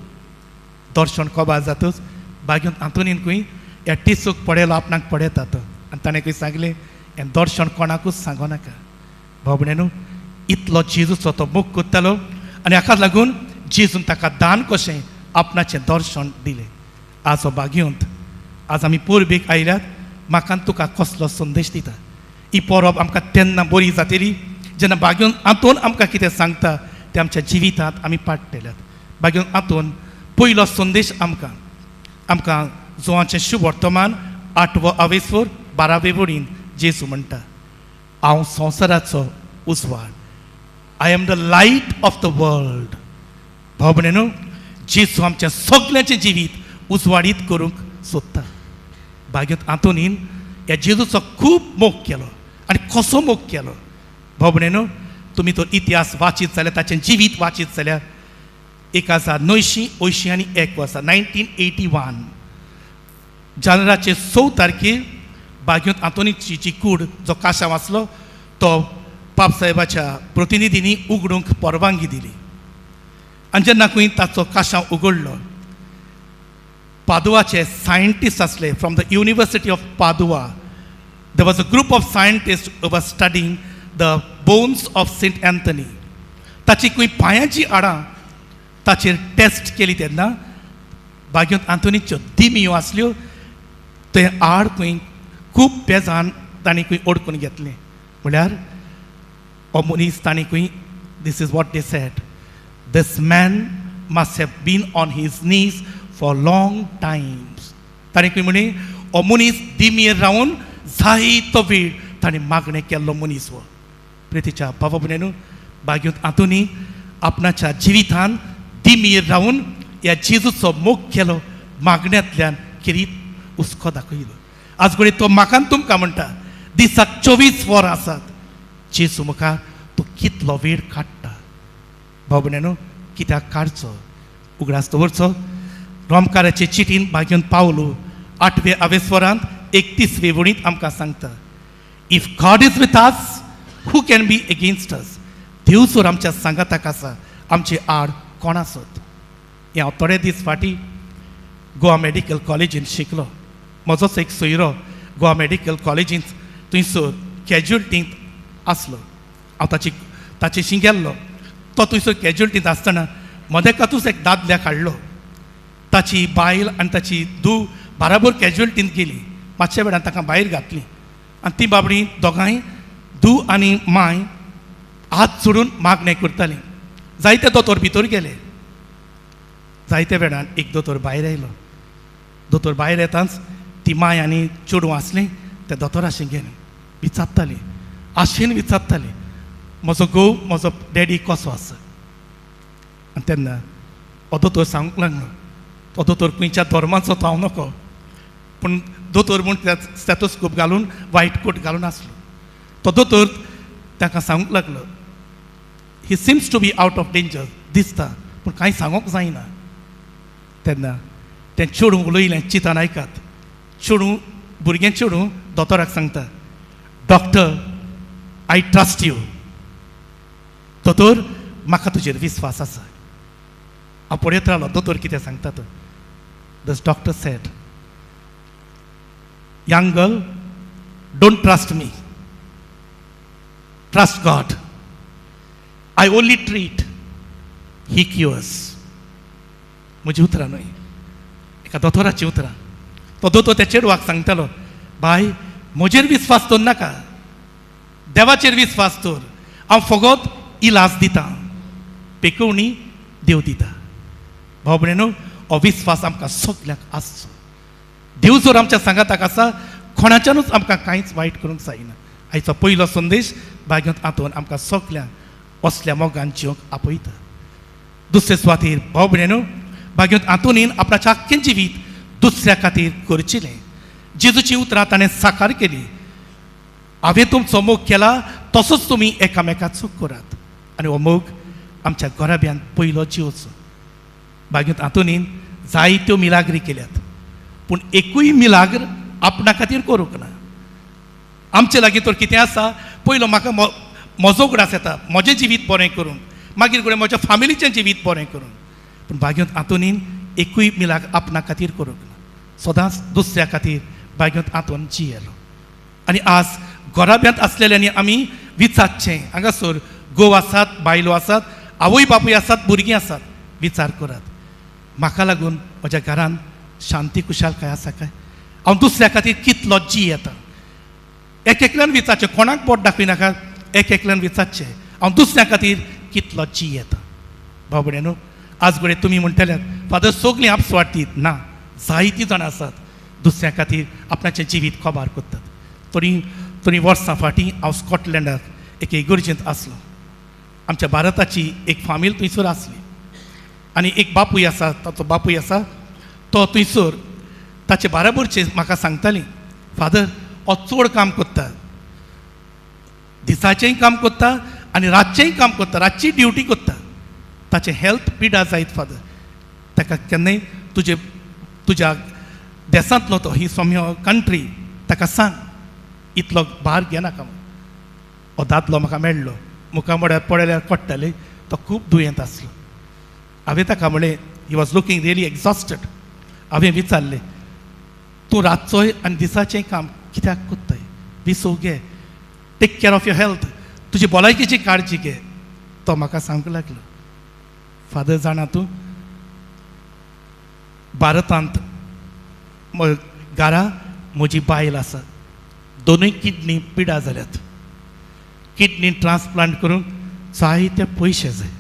दर्शन कबार जातच बागेंत आंतोनीन खंय ह्या टिसूक पळयलो, आपणाक पळयता तो, आनी ताणें खंय सांगलें, हें दर्शन कोणाकूच सांगो नाका. भाव भयणीनो, इतलो जेजूचो तो मोग करतालो आनी हाकाच लागून जेजून ताका दान कशें आपणाचें दर्शन दिलें. आज हो बागेंत आज आमी परबेक आयल्यात, म्हाका तुका कसलो संदेश दिता? ही परब आमकां तेन्ना बरी जातली जेन्ना बागेवन आंतोन आमकां कितें सांगता तें आमच्या जिवितांत आमी पाडटल्यात. बागेवन आंतोन पयलो संदेश आमकां आमकां जुवांचें शुभ वर्तमान 8वो आवेसवर 12वे वडीन जेजू म्हणटा, हांव संवसाराचो उजवाड, I am the light of the world. भाव भयणीनो, जेजू आमच्या सगल्यांचें जिवीत उजवाडीत करूंक सोदता. बागेंत आंतोनीन ह्या जेजूचो खूब मोग केलो आनी कसो मोग केलो. भाव भयणीनो, तुमी तो इतिहास वाचीत जाल्यार, ताचें जिवीत वाचीत जाल्यार 1981 वर्सा, 1981 जानेराचे 6 तारखेर बागेंत आंतोनीची जी कूड, जो काशांव आसलो, तो पापसाहेबाच्या प्रतिनिधींनी उगडूंक परवानगी दिली. आनी जेन्ना खंय ताचो काशांव उगडलो, पादुआचे सायंटिस्ट आसले, from the University of Padua there was a group of scientists who was studying the bones of Saint Anthony. ताची खंय पांयाची हाडां ताचेर टेस्ट केली तेन्ना बागेंत आंतोनीच्यो दिमयो आसल्यो, ते हाड खंय खूब पेजान तांणी खंय ओडकून घेतलें. म्हळ्यार हो मनीस तांणी खंय, this is what they said, this man must have been on his knees for long times. ताणें खंय म्हणी, हो मनीस दिमयेर रावन जायतो वेळ ताणें मागणें केल्लो मनीस हो. प्रितीच्या बाबा भयणीनो, बागेंत आंतोनी आपणाच्या जिवितान दिमयेर रावन ह्या जेजूचो मोग केलो, मागण्यांतल्यान खेरीत हुस्को दाखयलो. आज घडये तो म्हाका तुमकां म्हणटा, दिसाक 24 वरां आसात, जेजू मुखार तूं कितलो वेळ काडटा? भाव भयणीनो, कित्याक काडचो? उगडास दवरचो, रोमकाराचे चिटीन बागेवन पावलो 8वे आवेस्वरांत 31वे वळींत आमकां सांगता, if God is with us, who can be against us? देव जर आमच्या सांगाताक आसा, आमचे आड कोण आसत? हें हांव थोडे दीस फाटीं गोवा मेडिकल कॉलेजींत शिकलो. म्हजोच एक सोयरो गोवा मेडिकल कॉलेजींत थंयसर कॅज्युअल्टींत आसलो. हांव ताचेशी गेल्लो. तो थंयसर कॅज्युअल्टींत आसतना मदेकातूच एक दादल्याक हाडलो. ताची बायल आनी ताची धूव बाराबर कॅज्युअल्टींत गेली. मातशा वेळान ताका भायर घातली आनी ती बाबडी दोगांय, धूव आनी माय, हात सोडून मागणें करतालीं. जायते दोतोर भितर गेले. जायते वेळान एक दोतोर भायर आयलो. दोतोर भायर येताच ती माय आनी चेडूं आसलीं त्या दोतोराशी गेलीं, विचारतालीं, आशेन विचारतालीं, म्हजो घोव, म्हजो डॅडी कसो आसा? आनी तेन्ना हो दोतोर सांगूंक लागलो, तो दोतोर खंयच्या धर्माचो तो हांव नको, पूण दोतोर म्हूण स्टेथोस्कोप घालून वायट कोट घालून आसलो. तो दोतोर ताका सांगूंक लागलो, he seems to be out of danger दिसता, पूण कांय सांगूंक जायना. तेन्ना तें चेडूं उलयलें, चिंतान आयकात, चेडूं भुरगें चेडूं दोतोराक सांगता, डॉक्टर I trust you, दोतोर म्हाका तुजेर विस्वास आसा. हांव पळयत रावलो दोतोर कितें सांगता तो. This doctor said, young girl, don't trust me, trust God. I only treat, he cures. म्हजी उतरां न्हय, एका दोतोराचीं उतरां. तो दोतोर त्या चेडवाक सांगतालो, बाय म्हजेर विस्वास दवर नाका, देवाचेर विस्वास दवर, हांव फकत इलाज दितां, पेकोवणी देव दिता. भाव भयणीनो, हो विस्वास आमकां सगल्यांक आसचो. देव जर आमच्या सांगाताक आसा, कोणाच्यानूच आमकां कांयच वायट करूंक जायना. आयचो पयलो संदेश भाग्यांत आंतोन आमकां सगल्यांक असल्या मोगान जिवंक आपयता. दुसरे सुवातेर भाव भयणीनो, भाग्यांत आंतोनीन आपणाचें आख्खें जिवीत दुसऱ्या खातीर करचिलें. जेजूची उतरां ताणें साकार केली, हांवें तुमचो मोग केला तसोच तुमी एकामेकाचो करात. आनी हो मोग आमच्या घराब्यांत पयलो जिवचो. भाग्यांत आंतोनीन जायत्यो मिलाग्री केल्यात, पूण एकूय मिलाग्र आपणा खातीर करूंक ना. आमचे लागीं तर कितें आसा, पयलो म्हाका म्हजो उगडास येता, म्हजें जिवीत बरें करूंक, मागीर घडये म्हज्या फामिलीचें जिवीत बरें करूंक. पूण भाग्यांत आंतोनीन एकूय मिलाग्र आपणा खातीर करूंक ना, सदांच दुसऱ्या खातीर भाग्यांत आंतोन जियेलो. आनी आज घराब्यांत आसलेल्यांनी आमी विचारचें, हांगासर घोव आसात, बायलो आसात, आवय बापूय आसात, भुरगीं आसात, विचार करात, म्हाका लागून म्हज्या घरान शांती खुशालकाय आसा काय, हांव दुसऱ्या खातीर कितलो जियेता. एक एकल्यान विचारचें, कोणाक बोट दाखयनाका, एक एकल्यान विचारचें, हांव दुसऱ्या खातीर कितलो जियेता. भाव भयणीनो, आज घडये तुमी म्हणटल्यात, फादर सगळीं आपस्वार्थी ना, जायतीं जाणां आसात दुसऱ्या खातीर आपणाचें जिवीत कबार करतात. थोडीं थोडीं वर्सां फाटीं हांव स्कॉटलँडाक एके इगर्जेंत आसलो. आमच्या भारताची एक फामील थंयसर आसली आनी एक बापूय आसा, ताचो बापूय आसा, तो थंयसर ताचे बाराबरचे म्हाका सांगताली, फादर हो चड काम करता, दिसाचेंय काम करता आनी रातचेंय काम करता, रातची ड्युटी करता, ताचें हेल्थ पिडा जायत फादर, ताका केन्नाय तुजे तुज्या देसांतलो तो ही फ्रॉम your country, ताका सांग इतलो भार घेनाका म्हूण. हो दादलो म्हाका मेळ्ळो, मुखामळार पळयल्यार कळटालें तो खूब दुयेंत आसलो. हांवें ताका म्हणलें, he was looking really exhausted. हांवें विचारलें, तूं रातचोय आनी दिसाचें काम कित्याक करताय, विसव घे, take care of your health, तुजी भलायकेची काळजी घे. तो म्हाका सांगूंक लागलो, फादर जाणा तूं, भारतांत घरा म्हजी बायल आसा, दोनूय किडनी पिडा जाल्यात, किडनी ट्रान्सप्लांट करूंक जायते पयशे जाय,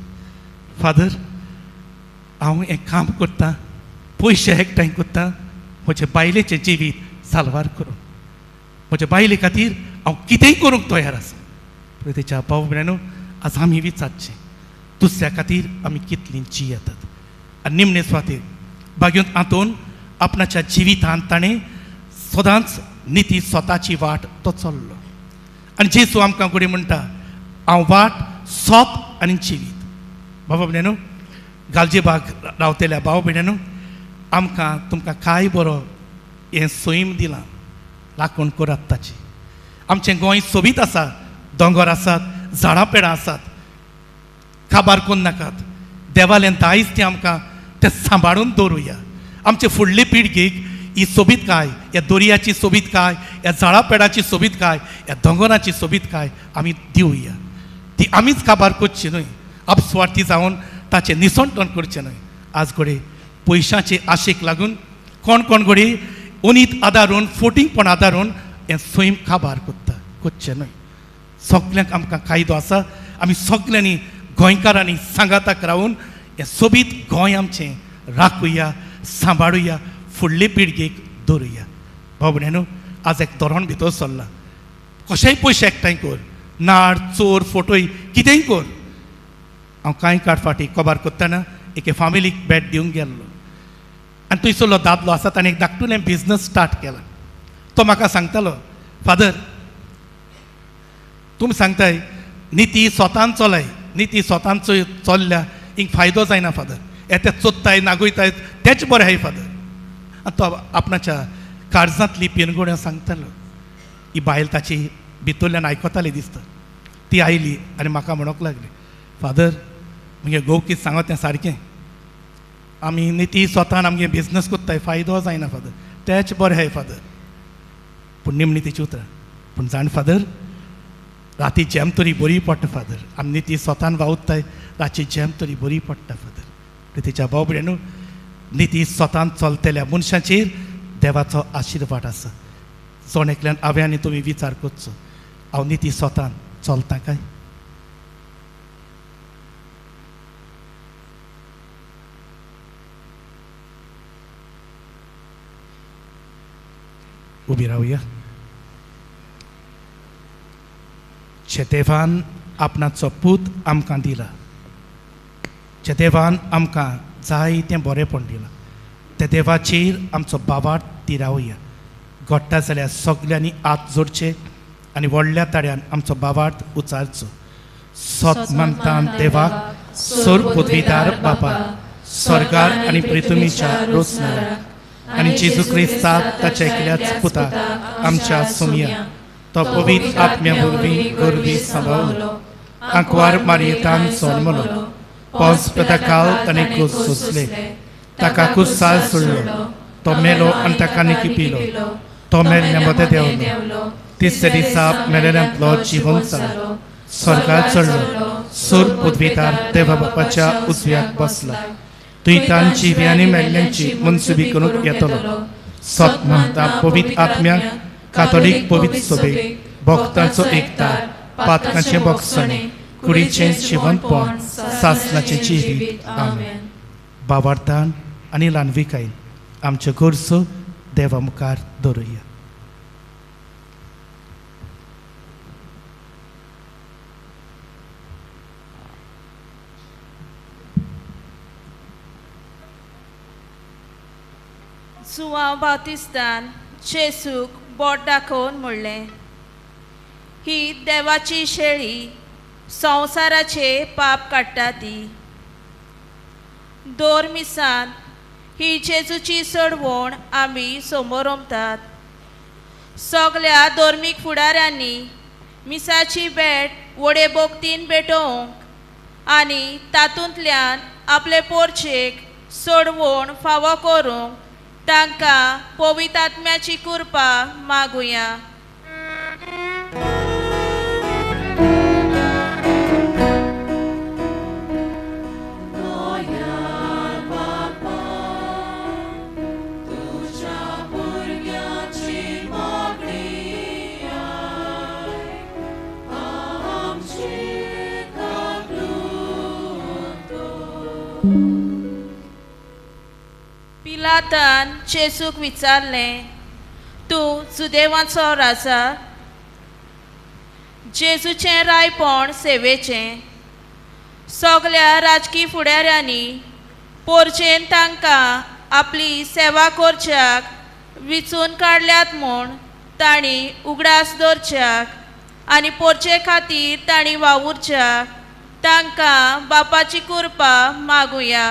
फादर हांव हें काम करतां, पयशे एकठांय करतां म्हजे बायलेचें जिवीत साल्वार करूंक, म्हज्या बायले खातीर हांव कितेंय करूंक तयार आसा. तेच्या भाव भयणीनो, आज आमी विचारचें, दुसऱ्या खातीर आमी कितलीं जियेतात. आनी निमणे सुवातेर भाग्यांत आंतोन आपणाच्या जिवितांत ताणें सदांच निती स्वताची वाट तो चल्लो. आनी जेजू आमकां घडये म्हणटा, हांव वाट, सोत आनी जिवीत. बाबा भयणीनो, गालजीबाग रावतल्या भाव भयणीनो, आमकां तुमकां काय बरो हें सैम दिलां, राखण करात ताची. आमचें गोंय सोबीत आसा, दोंगर आसात, झाडां पेडां आसात, काबार करून नाकात, देवालें दायज तें आमकां तें सांबाळून दवरुया. आमचे फुडले पिळगेक ही सोबीतकाय, ह्या दर्याची सोबीतकाय, ह्या झाडां पेडाची सोबीतकाय, ह्या दोंगराची सोबीतकाय आमी दिवया. ती आमीच काबार करची न्हय, आपस्वार्थी जावन ताचें निसणटण करचें न्हय. आज घडये पयशांचे आशेक लागून कोण कोण घडये ओनीत आदारून, फोटींगपण आदारून हें सैम काबार करता, करचें न्हय. सगल्यांक आमकां कायदो आसा, आमी सगल्यांनी गोंयकारांनी सांगाताक रावून हें सोबीत गोंय आमचें राखुया, सांबाळुया, फुडले पिळगेक दवरुया. भाव भयणीनो, आज एक धोरण भितर सरलां, कशेंय पयशे एकठांय कर, नाड चोर फोटोय कितेंय कर, हांव कांय काळ फाटीं कबार करतना एके फामिलीक भेट दिवंक गेल्लो आनी थंयसरलो दादलो आसा ताणें एक धाकटुलें बिजनस स्टार्ट केला. तो म्हाका सांगतालो, फादर तुमी सांगताय निती स्वतान चलय, निती स्वतान चल्ल्या हिंग फायदो जायना फादर, येते चोत्ताय नागयताय तेच बरें आहाय फादर. आनी तो आपणाच्या काळजांतली पिनगुण्यो सांगतालो. ही बायल ताची भितरल्यान आयकताली दिसता. ती आयली आनी म्हाका म्हणूंक लागली, फादर मुगे घोव कितें सांगता तें सारकें, आमी निती स्वतान आमगे बिजनस करताय फायदो जायना फादर, तेच बरें आहाय फादर. पूण निमणी तिची उतरां, पूण जाण फादर राती जेम तरी बरी पडटा फादर, आमी निती स्वतान वावुरताय रातची जेम तरी बरी पडटा फादर. तिच्या भाव भयणीनो, निती स्वतान चलतल्या मनशाचेर देवाचो आशिर्वाद आसा. जण एकल्यान हांवें आनी तुमी विचार करचो, हांव निती स्वतान चलता काय? उबी रावया. देवान आपणाचो पूत आमकां दिला, देवान आमकां जाय तें बरेंपण दिलां, त्या देवाचेर आमचो बावाट तिरावया. घडटा जाल्यार सगल्यांनी हात जोडचे आनी व्हडल्या ताळ्यान आमचो बावाट उचारचो. सत मानता देवाक, सोर पदवीदार बापा, स्वर्गार आनी पृथ्वीच्या रोसणाराक आनी जेजू क्रिस्ताक ताच्या एकल्याच पुताक आमच्या सोमया, तो पवित्र आत्म्या वरवीं गर्भी सांबाळलो, आंकवार मारयेतान जल्मलो, पोंस प्रताकाल ताणें क्रूस सोंसले, ताका कुसाल सोडलो, तो मेलो आनी ताका निकी पिलो, तो मेल्ल्या मदें देंवलो, तिसऱ्या दिसा मेलेल्यांतलो जिवंत जालो, स्वर्गार चडलो, सूर पदवीदार देवा बापाच्या उजव्याक बसला, तुयतान जिवी आनी मेल्ल्यांची मनसुबी करूंक येतलो. सत मानता पवित्र आत्म्याक, कातोलीक पवित्र सभेक, भक्तांचो एकतार, पातकांचें भोगसणें, कुडीचें जिवंतपण, सासणाचें जिवीत. आमेन. बावार्थान आनी ल्हानविकायेन आमच्यो गरजो देवा मुखार दवरुया. जुआंव बातिस्तान जेजूक बोट दाखोवन म्हणलें, ही देवाची शेळी, संवसाराचे पाप काडटा ती. दोर मिसान ही जेजूची चडवण आमी समोरमतात. सगल्या धर्मीक फुडाऱ्यांनी मिसाची भेट व्हडे भक्तीन भेटोवंक आनी तातूंतल्यान आपले पोरचेक सोडवण फावो करूंक तांकां पवित्र आत्म्याची कृपा मागुया. पिलातान जेजूक विचारलें, तूं जुदेवांचो राजा? जेजूचें रायपण सेवेचें. सगल्या राजकी फुडाऱ्यांनी पोरचेन तांकां आपली सेवा करच्याक विचून काडल्यात म्हूण तांणी उगडास दवरच्याक आनी पोरचे खातीर तांणी वावुरच्याक तांकां बापाची कृपा मागुया.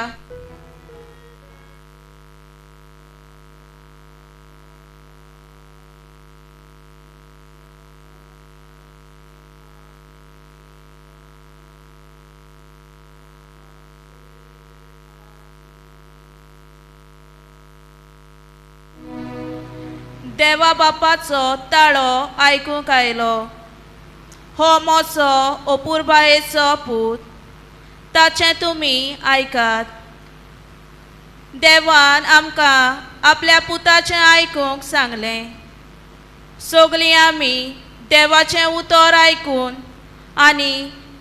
देवा बापाचो ताळो आयकूंक आयलो, हो म्हजो अपुरबायेचो पूत, ताचें तुमी आयकात. देवान आमकां आपल्या पुताचें आयकूंक सांगलें. सगलीं आमी देवाचें उतर आयकून आनी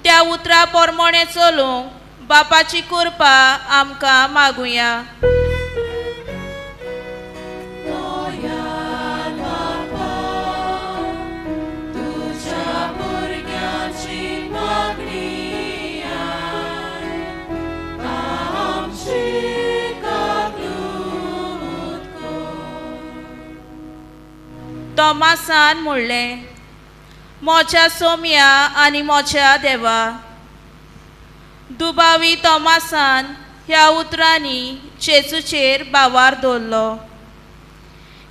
त्या उतरा प्रमाणें चलूंक बापाची कृपा आमकां मागुया. तॉमासान म्हणलें, मोच्या सोम्या आनी मोच्या देवा. दुबावी तॉमासान ह्या उतरांनी जेजूचेर बावार दवरलो.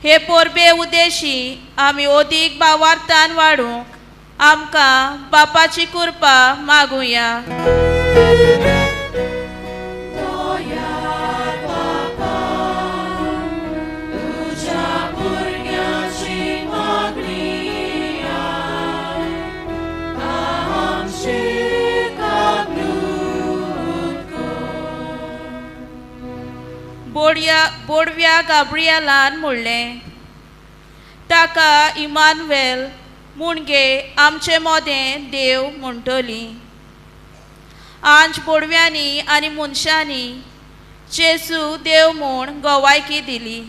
हे परबे उद्देशी आमी अदीक बावार्थान वाडूंक आमकां बापाची कृपा मागुया. बोडव्या गाब्रियलान म्हणलें, ताका इमानुएल मुणगे आमचे मोदें देव म्हणटली. आंज बोडव्यांनी आनी मनशांनी जेजू देव म्हूण गवायकी दिली.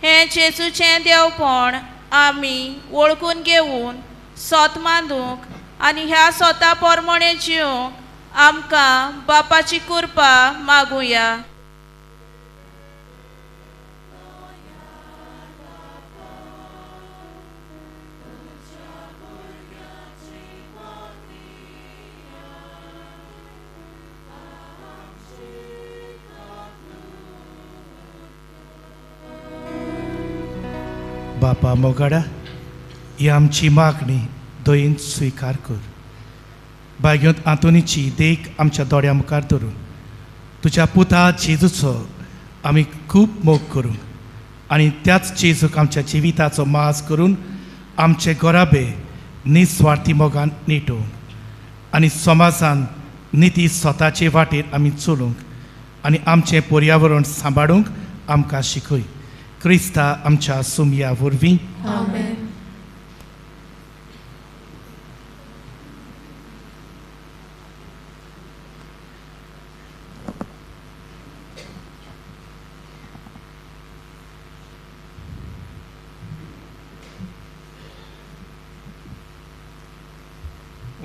हें जेजूचें देवपण आमी वळखून घेवन सोत मांदूंक आनी ह्या सोता प्रमाणें जिवंक आमकां बापाची कृपा मागुया. बापा मोगाडा, ही आमची मागणी दयेन स्विकार कर. भाग्योंत आंतोनीची देख आमच्या दोळ्या मुखार धरून तुज्या पुता जेजूचो आमी खूब मोग करूंक आनी त्याच जेजूक आमच्या जिविताचो मास करून आमचे गोराबे निस्वार्थी मोगान निटोवंक आनी समाजान निती स्वताचे वाटेर आमी चलूंक आनी आमचें पर्यावरण सांबाळूंक आमकां शिकय. क्रिस्ता आमच्या सुमया वरवीं. आमेन.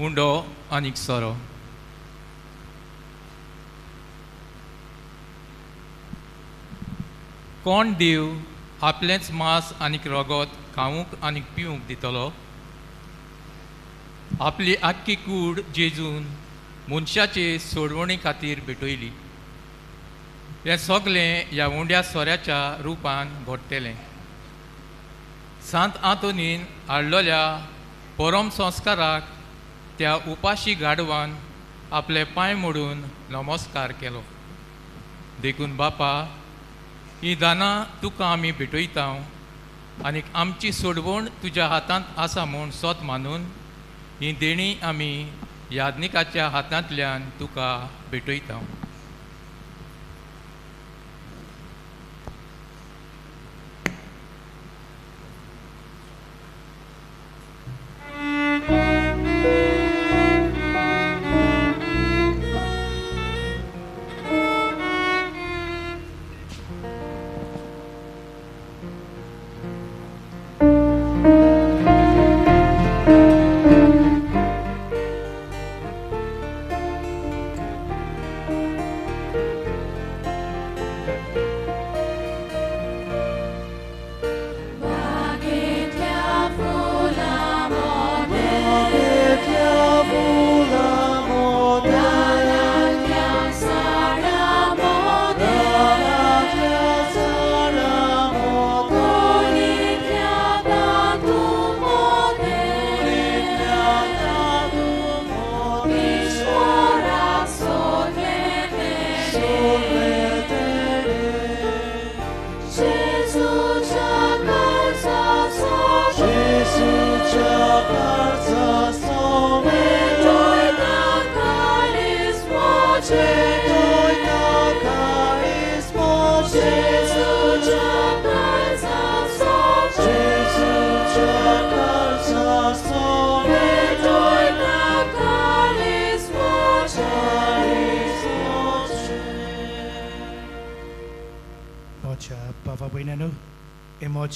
उंडो आनीक सोरो. कोण देव आपलेंच मांस आनीक रगत खावंक आनीक पिवंक दितलो? आपली आख्खी कूड जेजून मनशाचे सोडवणी खातीर भेटयली. हें सगलें ह्या उंड्या सोऱ्याच्या रुपान घडटलें. सांत आंतोनीन हाडलेल्या परम संस्काराक त्या उपाशी गाडवान आपले पांय मोडून नमस्कार केलो. देखून बापा, ही दानां तुका आमी भेटयता आनी आमची सोडवण तुज्या हातांत आसा म्हूण सोत मानून ही देणी आमी याज्ञिकाच्या हातांतल्यान तुका भेटयता.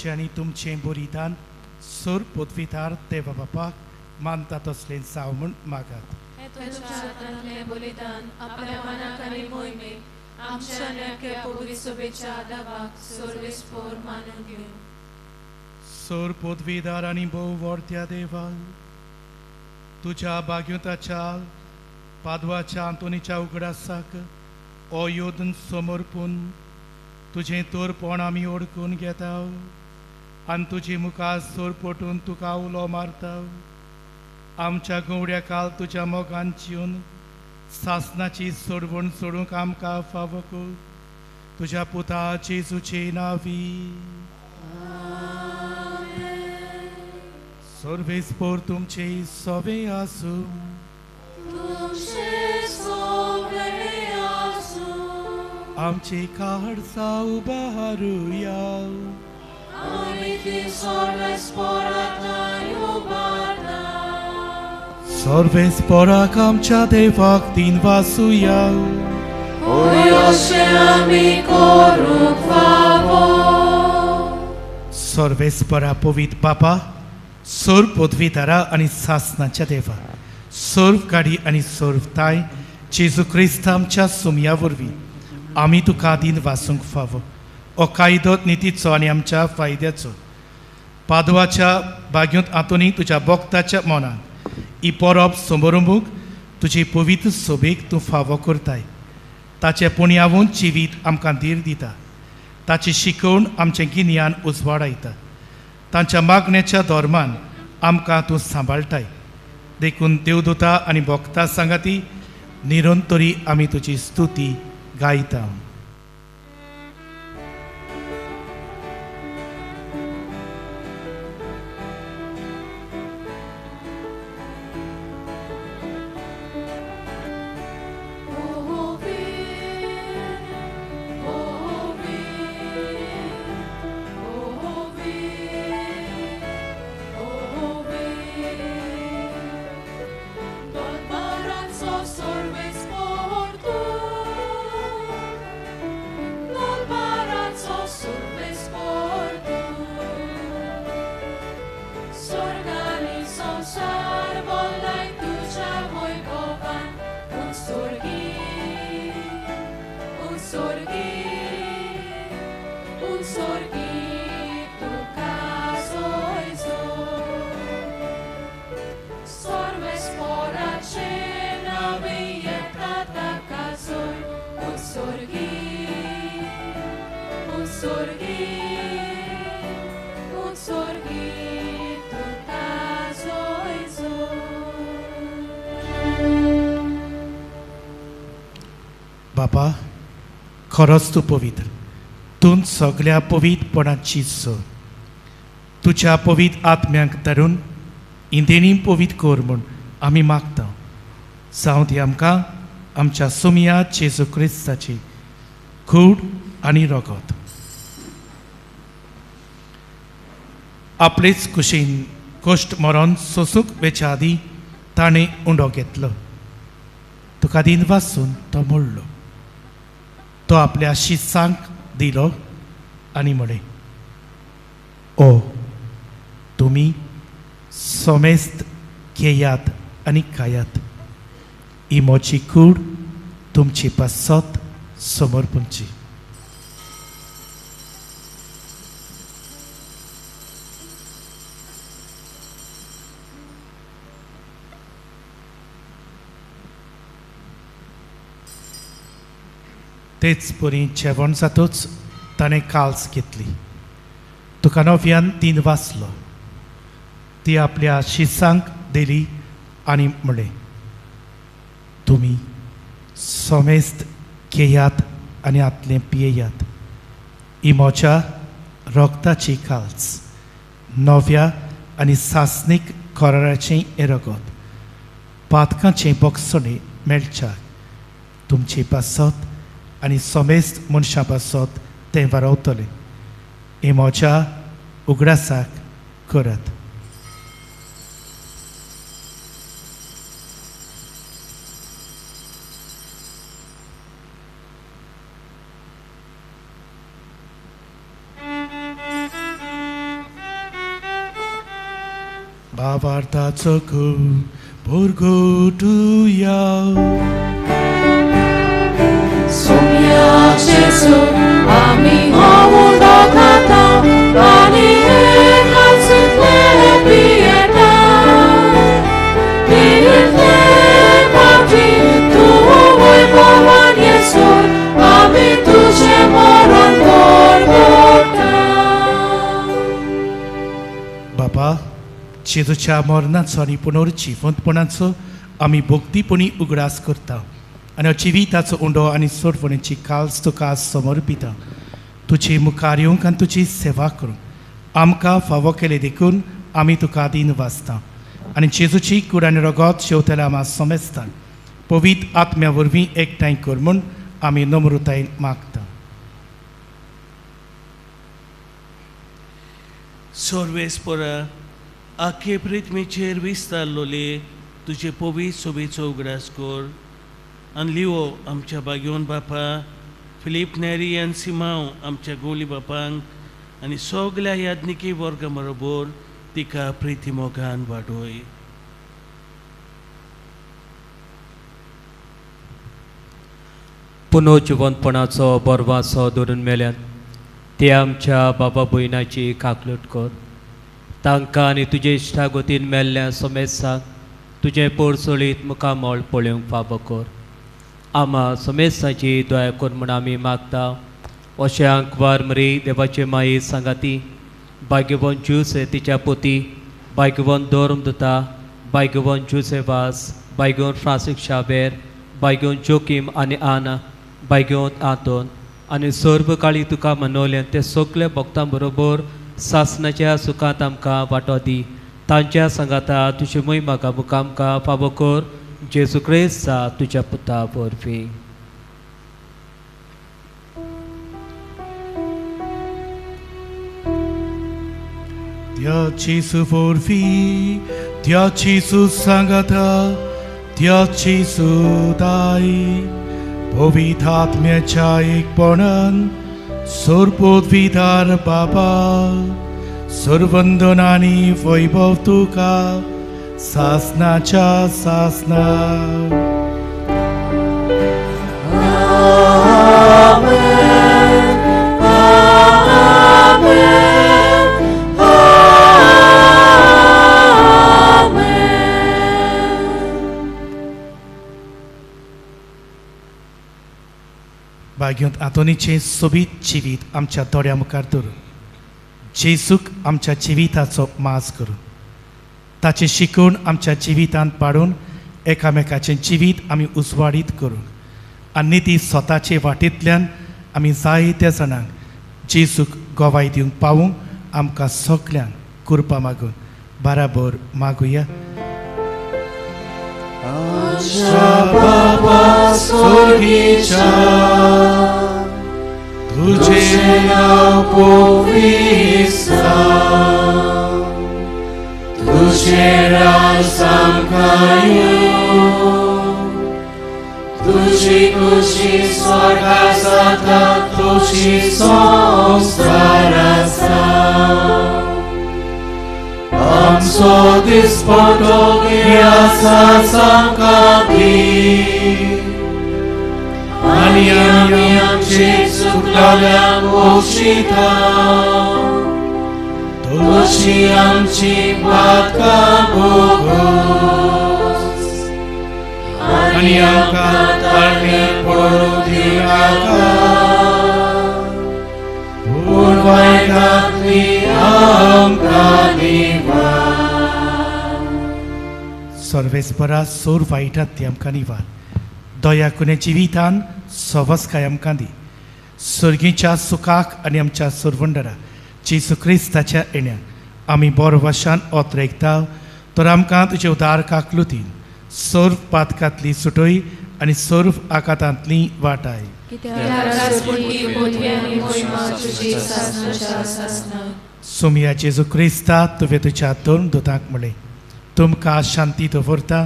आनी तुमचें बलिदान सुर पृथ्वीदार देवा बापाक मानता तसलें जावं म्हूण मागात. तुमच्या हातांतलें बलिदान आपल्या मनाक आनी मोहिमेक आमच्या आनी अख्ख्या पवित्र सभेच्या दावाक सर्वेस्पोर मानून घेवं. सोर पदवीदार आनी भोव वर्त्या देवा, तुज्या भाग्योताच्या पादवाच्या आंतोनीच्या उगडासाक ओ योदून समर्पून तुजें तोरपण आमी ओडकून घेता आनी तुजी मुखार सोर पटून तुका उलो मारता. आमच्या गवड्या काल तुज्या मोगान जिवन सासनाची सोडवण सोडूंक आमकां फावो कर तुज्या पुता जेजूचे नावी. सर्वेस्पोर तुमचे सोवे आसूं. आमचे काळजा उबारुया. सर्वेस्पोराक आमच्या देवाक दिन वासुया. सर्वेस्पोरा पवित्र बापा, सर्व पदवीदारा आनी सासनाच्या देवा, सर्व गाडी आनी सर्व ताय जेजू क्रिस्त आमच्या सुमया वरवीं आमी तुका दिन वासूंक फावो. हो कायदो नितीचो आनी आमच्या फायद्याचो. पादवाच्या बाग्योंत आंतोनी तुज्या भक्ताच्या मनान ही परब समोरंबूक तुजी पवित्र सोबेक तूं फावो करताय. ताचें पुण्यावून जिवीत आमकां धीर दिता, ताची शिकवण आमचें गिन्यान उजवाडायता, तांच्या मागण्याच्या धर्मान आमकां तूं सांबाळटाय. देखून देवदूता आनी भक्ता सांगाती निरंतरी आमी तुजी स्तुती गायता. बापा, खरोच तूं पवित्र, तूं सगळ्या पवित्रपणाची सर. तुज्या पवित्र आत्म्यांक धरून इंदेणी पवित्र कर म्हूण आमी मागता. जावं ती आमकां आमच्या सुमया जेजू क्रिस्ताची कूड आनी रगत. आपलेच कुशीन कश्ट मरण सोसूंक वेच्या आदीं ताणें उंडो घेतलो. तुका दिन वासून तो मोडलो. तो आपल्या शिसांक दिलो आनी म्हळें, ओ तुमी समेस्त घेयात आनी खायात, ही म्हजी कूड तुमची पासत समर्पणची. तेच परी जेवण जातूच ताणें काल्स घेतली. तुका नव्यान तीन वाचलो. ती आपल्या शिसांक दिली आनी म्हळें, तुमी समेस्त घेयात आनी आतलें पियेयात, ही म्हज्या रगताची काल्स, नव्या आनी सासणीक कराराचें हें रगत, पातकांचें बक्षणें मेळच्याक तुमचे पासत आनी समेस्त मनशां पासत तें वारवतलें. हें म्हज्या उगडासाक करात. भावार्थाचो भुरगुटुया. Sumia Jesu, ami ho undo kata, ani eka जेजूच्या मरणाचो आनी पुनर्जिवंतपणाचो आमी भक्तीपणी उगडास करता आनी जिविताचो उंडो आनी सोडवणेची काल्स तुका समर्पिता. तुजी मुखार येवंक आनी तुजी सेवा करूंक आमकां फावो केले देखून आमी तुका दीन वाचता आनी जेजूची कूड आनी रगत शेवतल्या आमा समेस्तान पवित्र आत्म्या वरवीं एकठांय कर म्हूण आमी नम्रतायेन मागता. सर्वेस्परा आखे पृथ्वीचेर विस्तारलोले तुजे पवित्र सोबेचो उगडास कर आनी लिवो आमच्या बागेवन बापा फिलीप नेरी आनी सिमांव आमच्या गोली बापांक आनी सगल्या याज्ञिकी वर्गा बरोबर तिका प्रिती मोगान वाडोय. पुनर्जिवंतपणाचो बरवासो धरून मेल्यान ते आमच्या बाबा भयणाची काकलूट कर. तांकां आनी तुजे इश्टागतीन मेल्ल्या समेस्तांक तुजें पोरसोळीत मुखामळ पळोवंक फावो कर. आमा समेस्तांची दया कर म्हूण आमी मागता. अशें आंकवार मरी देवाचे माये सांगाती भाग्यवंत ज्यूस तिच्या पोती भाग्यवंत धर्म दुता भाग्यवंत ज्युसेवास भाग्यवंत फ्रांसीस शाबेर भाग्यवंत जोकीम आनी आना भाग्यवंत आंतोन आनी सर्व काळी तुका मनवलें ते सगल्या भक्तां बरोबर सासनाच्या सुखांत आमकां वांटो दी. तांच्या सांगाता तुजी मोहिमा गावूंक आमकां फावो कर जेजू क्रिस्ता तुज्या पुता वरवीं. त्या जेजू वरवीं, त्या जेजू सांगाता, त्या जेजू दाय पवित्र आत्म्याच्या एकपणान सर्वोद्विधार बाबा सर्वंदन आनी वैभव तुका सासनाच्या सासना. आमेन, आमेन, आमेन. भाग्यवंत आंतोनीचें सोबीत जिवीत आमच्या दोळ्या मुखार धरून जेजूक आमच्या जिविताचो मास करून ताचें शिकवण आमच्या जिवितांत पाडून एकामेकाचें जिवीत आमी उजवाडीत करूंक आनी ती स्वताचे वाटेंतल्यान आमी जायत्या जाणांक जेजूक गवाय दिवंक पावूंक आमकां सगल्यांक कृपा मागून बराबर मागुया. बाबा स्वर्गीच्या तुझे नाव पवित्र जावं, तुझे राज आमकां येवं, तुजी खुशी स्वर्गार जाता तशी संवसारार जावं. आमचो दिसपटो गिरास आमकां दी आनी आमी आमचे चुकलोल्यांक बक्षिता तशी आमची पातकां भोगोस आनी आमकां ताळमेळ पडूं दिवनाका पूण वायटांतली आमकां निवार. सर्वेस्परा सोर वायटांतली आमकां निवार, दया कुने जिवितान सवस्काय आमकां दी. सर्गीच्या सुखाक आनी आमच्या सरवंडरा जेजू क्रिस्ताच्या येण्याक आमी बरो वशान ओतरेकता तर आमकां तुजे उदार काकलुतीन सर्व पातकांतली सुटय आनी सर्व आकातांतली वाटाय. सोमया जेजू क्रिस्ता तुवें तुज्या दोन दुतांक म्हणलें तुमकां शांती दवरता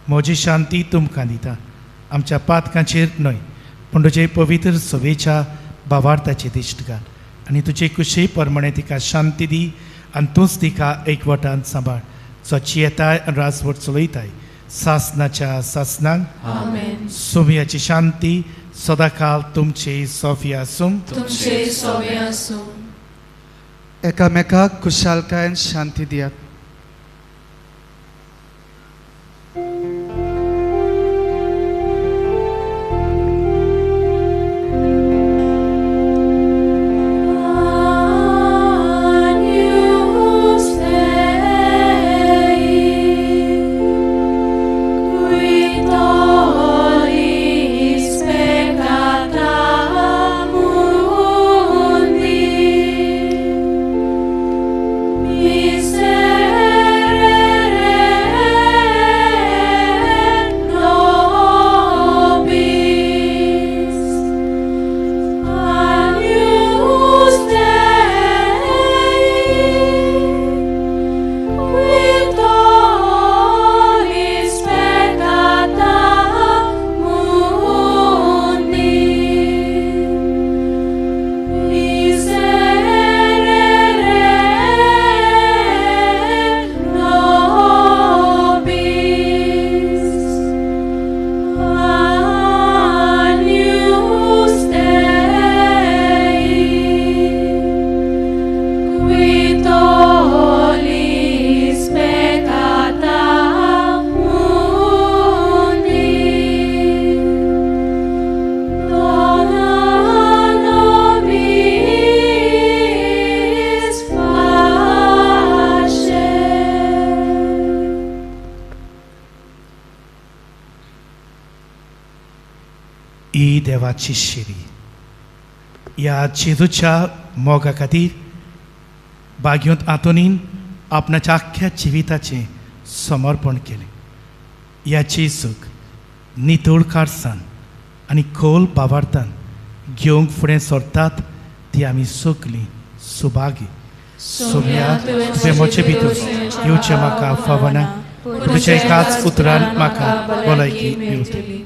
म्हजी शांती तुमकां दिता. आमच्या पातकांचेर न्हय पूण तुजे पवित्र सभेच्या भावार्थाची दिश्ट घाल आनी तुजे कुशी प्रमाणे तिका शांती दी आनी तूंच तिका एकवटान सांबाळ जो जियेताय आनी राजवट चलयताय सासनाच्या सासनाक. आमेन. सोमयाची शांती सदाकाल तुमचे सोफी आसूं. तुमचे सोबे आसूं. एकामेकाक खुशालकायेन शांती दियात. Agnus Dei. ही देवाची शिरी. ह्या जेजूच्या मोगा खातीर बाग्योंत आंतोनीन आपणाच्या आख्ख्या जिविताचें समर्पण केलें. ह्या जेजूक नितळ कारसान आनी खोल बावार्थान घेवंक फुडें सरतात ती आमी सगलीं सुभागी. सोम्या तुजें म्हजे भितर येवचें म्हाका फावना, तुज्या एकाच उतरान म्हाका भलायकी मेळटली.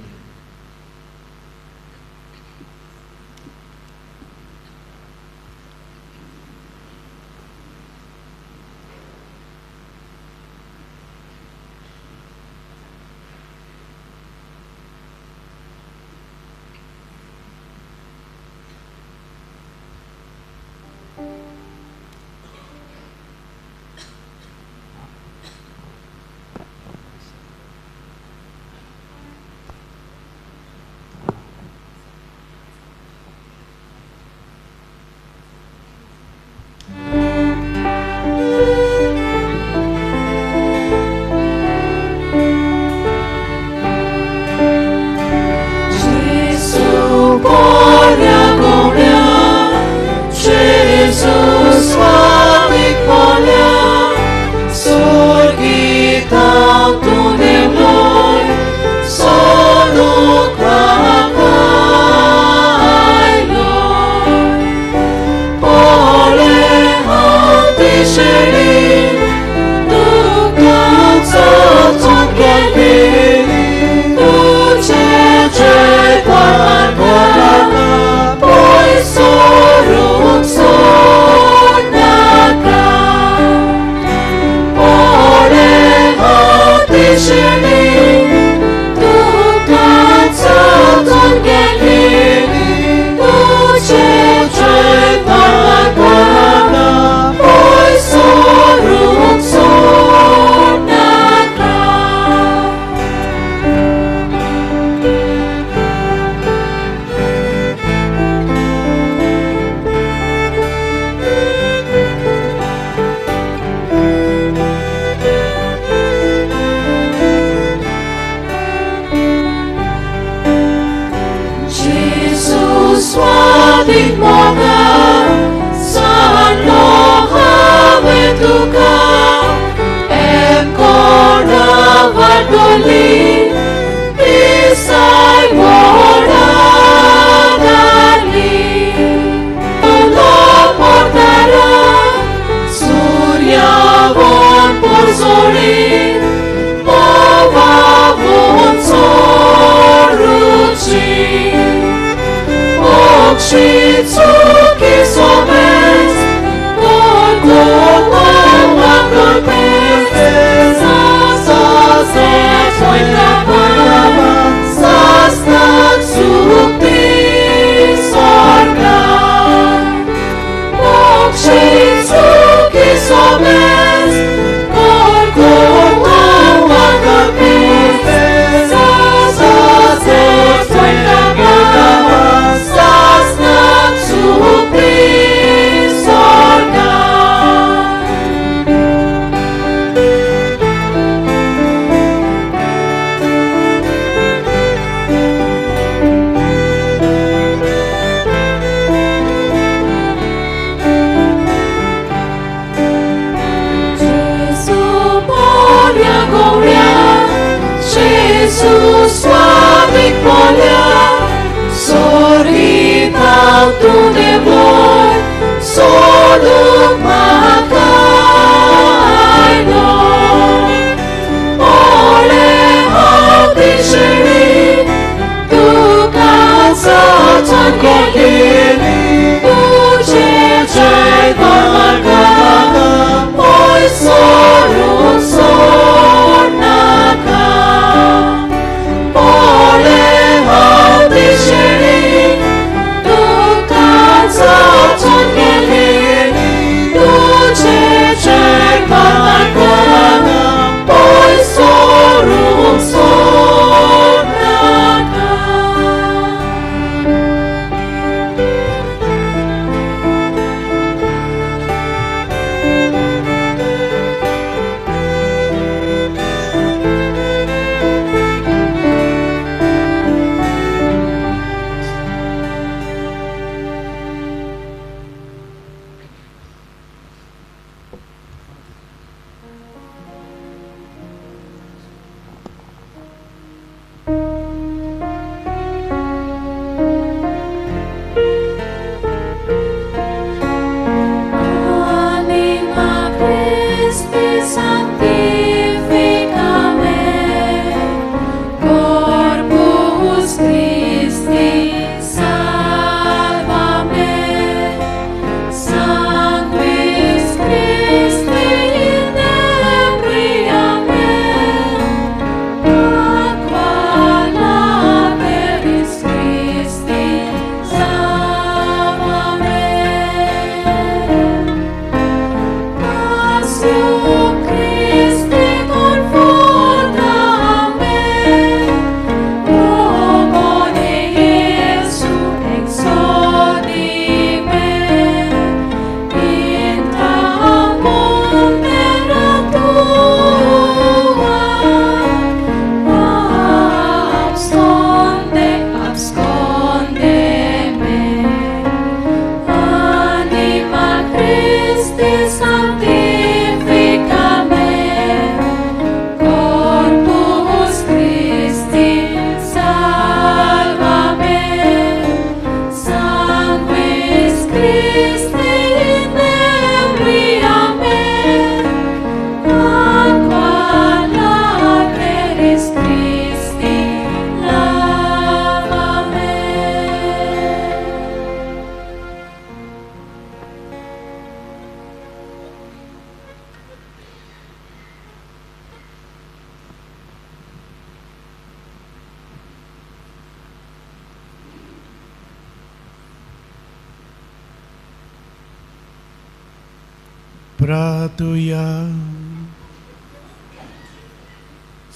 प्रार्थुया.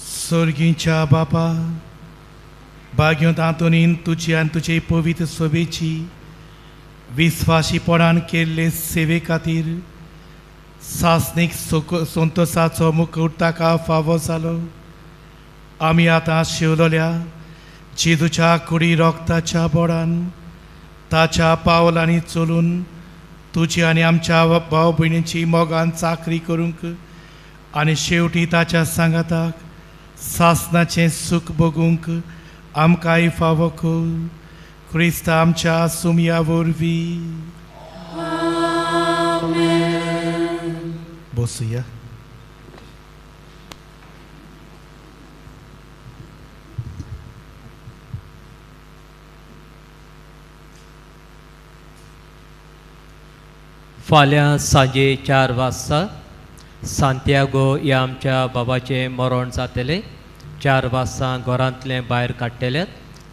सोर्गीच्या बापा, भाग्योंत आंतोनीन तुजी आनी तुजे पवित्र सोबेची विस्वाशीपणान केल्ले सेवे खातीर सासणीक संतोसाचो मुकूट ताका फावो जालो. आमी आतां शिवलोल्या जेजूच्या कुडी रोगताच्या बोडान ताच्या पावलांनी चलून तुजी आनी आमच्या भाव भयणीची मोगान चाकरी करूंक आनी शेवटी ताच्या सांगाताक सासनाचें सूख भोगूंक आमकांय फावो कर. क्रिस्त आमच्या सुमया वरवीं. बसुया. फाल्यां सांजे 4 वाजता सांतियागो ह्या आमच्या बाबाचें मरण जातलें. 4 वाजता घरांतलें भायर काडटलें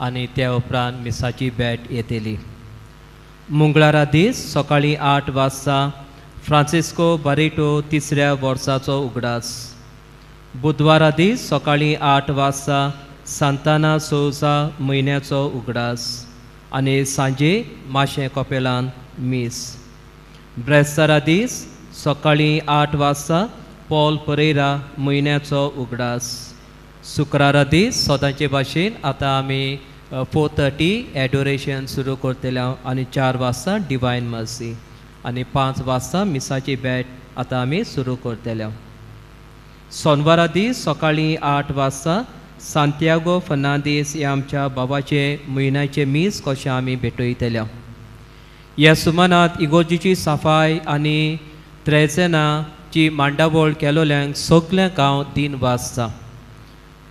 आनी त्या उपरांत मिसाची भेट येतली. मंगळारा दीस सकाळीं 8 वाजता फ्रांसिस्को बारिटो तिसऱ्या वर्साचो उगडास. बुधवारा दीस सकाळीं 8 वाजता सांताना सोजा म्हयन्याचो उगडास आनी सांजे माशें कपेलान मीस. ब्रेस्तारा दीस सकाळीं 8 वाजता पॉल परेरा म्हयन्याचो उगडास. शुक्रारा दीस सदांचे भाशेन आतां आमी 4:30 एडोरेशन सुरू करतले आनी 4 वाजता डिवायन मर्सी आनी 5 वाजता मिसाची भेट आतां आमी सुरू करतले. सोनवारा दीस सकाळीं 8 वाजता सांतियागो फर्नांदीस ह्या आमच्या बाबाचे म्हयन्याचे मीस कशें आमी भेटयतले. ह्या सुमानांत इगोर्जीची सफाय आनी त्रेजेनाची मांडावळ केलोल्यांक सगल्यांक हांव 3 वाजता.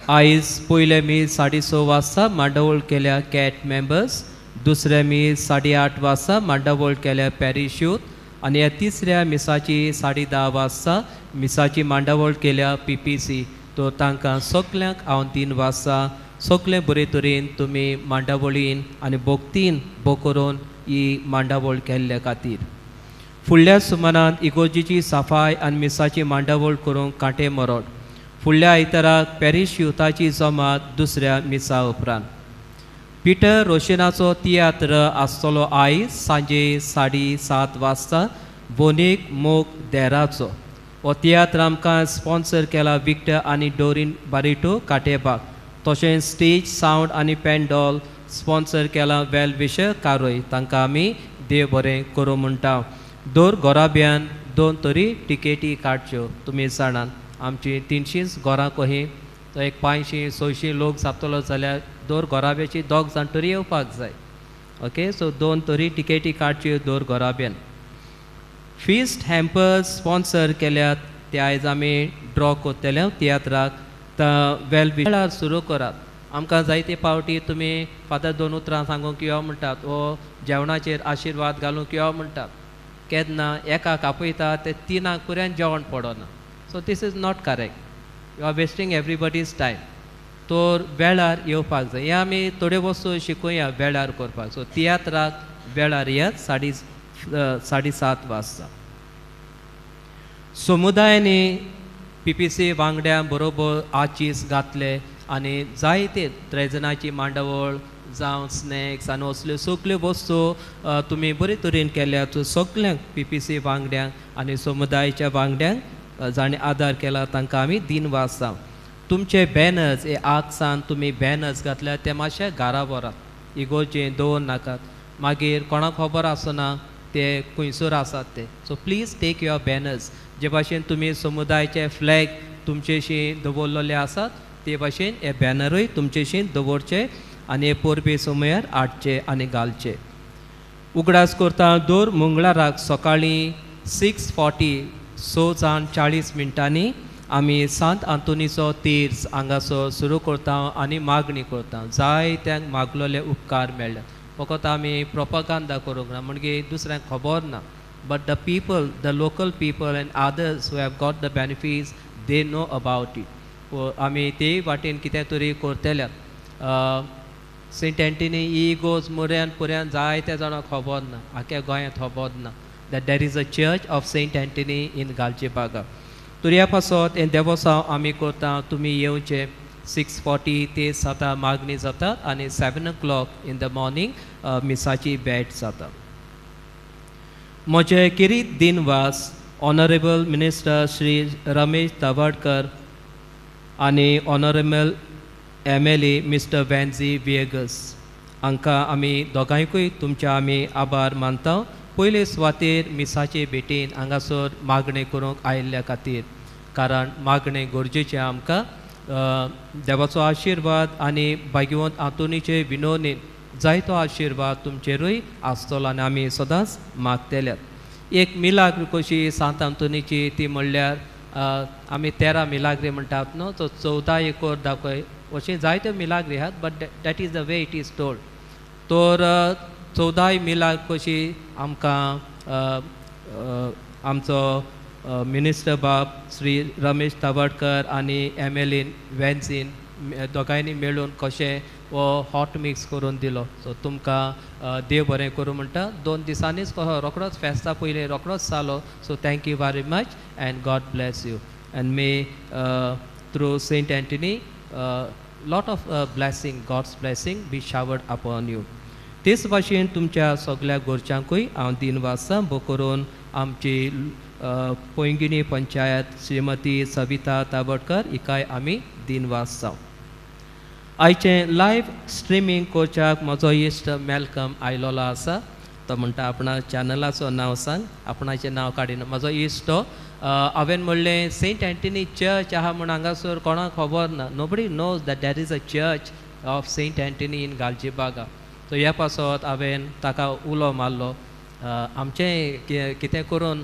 आयज पयले मीस 6:30 वाजता मांडावळ केल्या कॅट मेंबर्स, दुसऱ्या मीस 8:30 वाजता मांडावळ केल्या पॅरिश यूथ आनी ह्या तिसऱ्या मिसाची 10:30 वाजता मिसाची मांडावळ केल्या PPC. तो तांकां सगल्यांक हांव 3 वाजता. सगळें बरे तरेन तुमी मांडावळीन आनी भक्तीन करून ही मांडावळ केल्ल्या खातीर. फुडल्या सुमानांत इगोर्जीची सफाय आनी मिसाची मांडावळ करूंक कांटे मरोड. फुडल्या आयताराक पॅरीश युथाची जमात दुसऱ्या मिसा उपरांत. पिटर रोशनाचो तियात्र आसतलो आयज सांजे 7:30 वाजता बोनीक मोग देराचो. हो तियात्र आमकां स्पॉन्सर केला विक्टर आनी डोरीन बारिटो काटेबाग. तशेंच स्टेज सावंड आनी पेंडॉल स्पॉन्सर केला वेल विशर कारोय. तांकां आमी देव बरें करूं म्हणटा. दर घराब्यान 2 तरी टिकेटी काडच्यो. तुमी जाणात आमची 300 घरां कही तो एक 500-600 लोक जातलो जाल्यार दर घराब्याची 2 जाण तरी येवपाक जाय. ओके, सो 2 तरी टिकेटी काडच्यो दर घराब्यान. फिस्ट हॅम्पर्स स्पॉन्सर केल्यात ते आयज आमी ड्रॉ करतले तियात्राक. वेल वेळार सुरू करात. आमकां जायते पावटी तुमी फादर 2 उतरां सांगूंक यो म्हणटात वो जेवणाचेर आशिर्वाद घालूंक यो म्हणटात. केन्ना एकाक आपयता ते 3 पर्यंत जेवण पडना. So this is not correct. You are wasting everybody's time. तर वेळार येवपाक जाय. हें आमी थोड्यो वस्तू शिकोवया वेळार करपाक. सो तियात्राक वेळार येत 7:30 वाजता. समुदायांनी PPC वांगड्यां बरोबर आचीस घातले आनी जायते त्रेजनाची मांडावळ जावं स्नॅक्स आनी असल्यो सगल्यो वस्तू तुमी बरे तरेन केल्यात. सगल्यांक PPC वांगड्यांक आनी समुदायाच्या वांगड्यांक जाणें आदार केला तांकां आमी 3 वाजता. तुमचे बॅनर्स हे आगसान तुमी बॅनर्स घातल्यार ते मातशे घरा व्हरात. इगोर्जे दवर नाकात, मागीर कोणाक खबर आसना ते खंयसर आसात ते. So please take your banners. जे भाशेन तुमी समुदायाचे फ्लॅग तुमचेशी दवरलेले आसात ते भाशेन हे बॅनरूय तुमचेशी दवरचे आनी हे परबे समयार हाडचे आनी घालचे. उगडास करता दर मंगळाराक सकाळीं 6:40 6:40 आमी सांत आंतोनीचो तीर्स हांगासो सुरू करता आनी मागणी करता. जायत्यांक मागलोले उपकार मेळ्ळे. फकत आमी प्रोपगांदा करूंक ना म्हणजे दुसऱ्यांक खबर ना. But the people, the local people and others who have got the benefits, they know about it. आमी ते वाटेन कितें तरी करतल्यात. सेंट एंटनी ही इगोर्ज मोऱ्यान पुऱ्यान जायत्या जाणांक खबर ना, आख्या गोंयांत खबर ना. that there is a church of Saint Anthony in Galgibaga. तर ह्या पासत हें देवोसांव आमी करता, तुमी येवचें. 6:40 ते 7 मागणी जातात आनी 7 o'clock in the morning मिसाची भेट जाता. म्हजे किरीत दिनवास ऑनरेबल मिनिस्टर श्री रमेश तवाडकर आनी honourable MLA mister Venzy Viegas हांकां आमी दोगांयकूय तुमच्या आमी आभार मानता. पयले सुवातेर मिसाचे भेटीन हांगासर मागणें करूंक आयिल्ल्या खातीर, कारण मागणें गरजेचें आमकां. देवाचो आशिर्वाद आनी भाग्यवंत आंतोनीचे विनोदीन जायतो आशिर्वाद तुमचेरूय आसतलो आनी आमी सदांच मागतल्यात. एक मिलाग्र कशी सांत आंतोनीची ती म्हणल्यार आमी 13 मिलाग्री म्हणटात न्हू, तो 14 एकोर दाखय अशें जायत्यो मिलाग्री आहात, but that is the way it is told. तर 14 मिलाग्र कशी आमकां आमचो मिनिस्टर बाब श्री रमेश तावडकर आनी MLA वेन्झीन दोगांयनी मेळून कशें हो हॉट मिक्स करून दिलो. सो तुमकां देव बरें करूं म्हणटा. 2 दिसांनीच कसो रोकडोच फेस्ता पयलीं रोकडोच जालो. So thank you very much and God bless you and may through Saint Anthony lot of blessing, God's blessing be showered upon you. तेच भाशेन तुमच्या सगळ्या घरच्यांकूय हांव दिनवासा बो करून आमची पैंगिणी पंचायत श्रीमती सविता ताबडकर हिकाय आमी दिनवास जावं. आयचें लायव्ह स्ट्रिमींग करच्याक म्हजो इश्ट मेलकम आयलोलो आसा. तो म्हणटा आपणा चॅनलाचो नांव सांग, आपणाचें नांव काडिना. म्हजो इश्ट तो हांवें म्हणलें सेंट एंटनी चर्च आहा म्हूण हांगासर कोणाक खबर ना. Nobody knows that there is a church of Saint Anthony in Galgibaga. So ह्या पासत हांवें ताका उलो मारलो आमचें कितें करून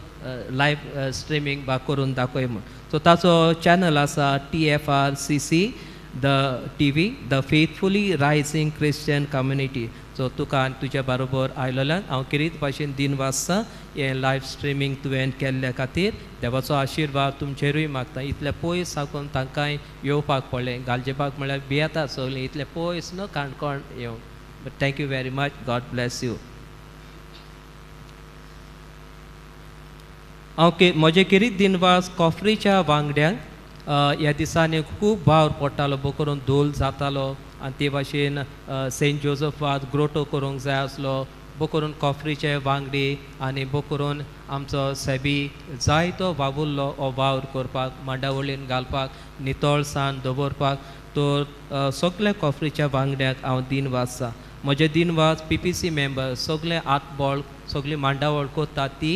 लायव्ह स्ट्रिमींग बा करून दाखय म्हूण. सो ताचो चॅनल आसा TFRCC the TV, the faithfully rising Christian community. So तुका आनी तुज्या बरोबर आयलोल्यान हांव किरीत भाशेन दिनवासता हें लायव्ह स्ट्रिमींग तुवें केल्ल्या खातीर. देवाचो आशिर्वाद तुमचेरूय मागता. इतले पयस साकून तांकांय येवपाक पडलें. गालजेबाग म्हळ्यार भियेता सगळीं, इतले पयस न्हू काणकोण येवंक. But thank you very much, God bless you. हांव म्हजे किरीत दिनवास कॉफरीच्या वांगड्यांक. ह्या दिसांनी खूब वावर पडटालो, बो करून धोल जातालो आनी ते भाशेन सेंट जोजफ वाज ग्रोटो करूंक जाय आसलो. बो करून कॉफरीचे वांगडी आनी बो करून आमचो सेबी जायतो वावुरलो हो वावर करपाक, मांडावळीन घालपाक, नितळसाण दवरपाक. तर सगल्या कॉफरीच्या वांगड्यांक हांव दिनवासता. म्हजे दिनवास PPC member सगळे आतबळ सगळी मांडावळ करता ती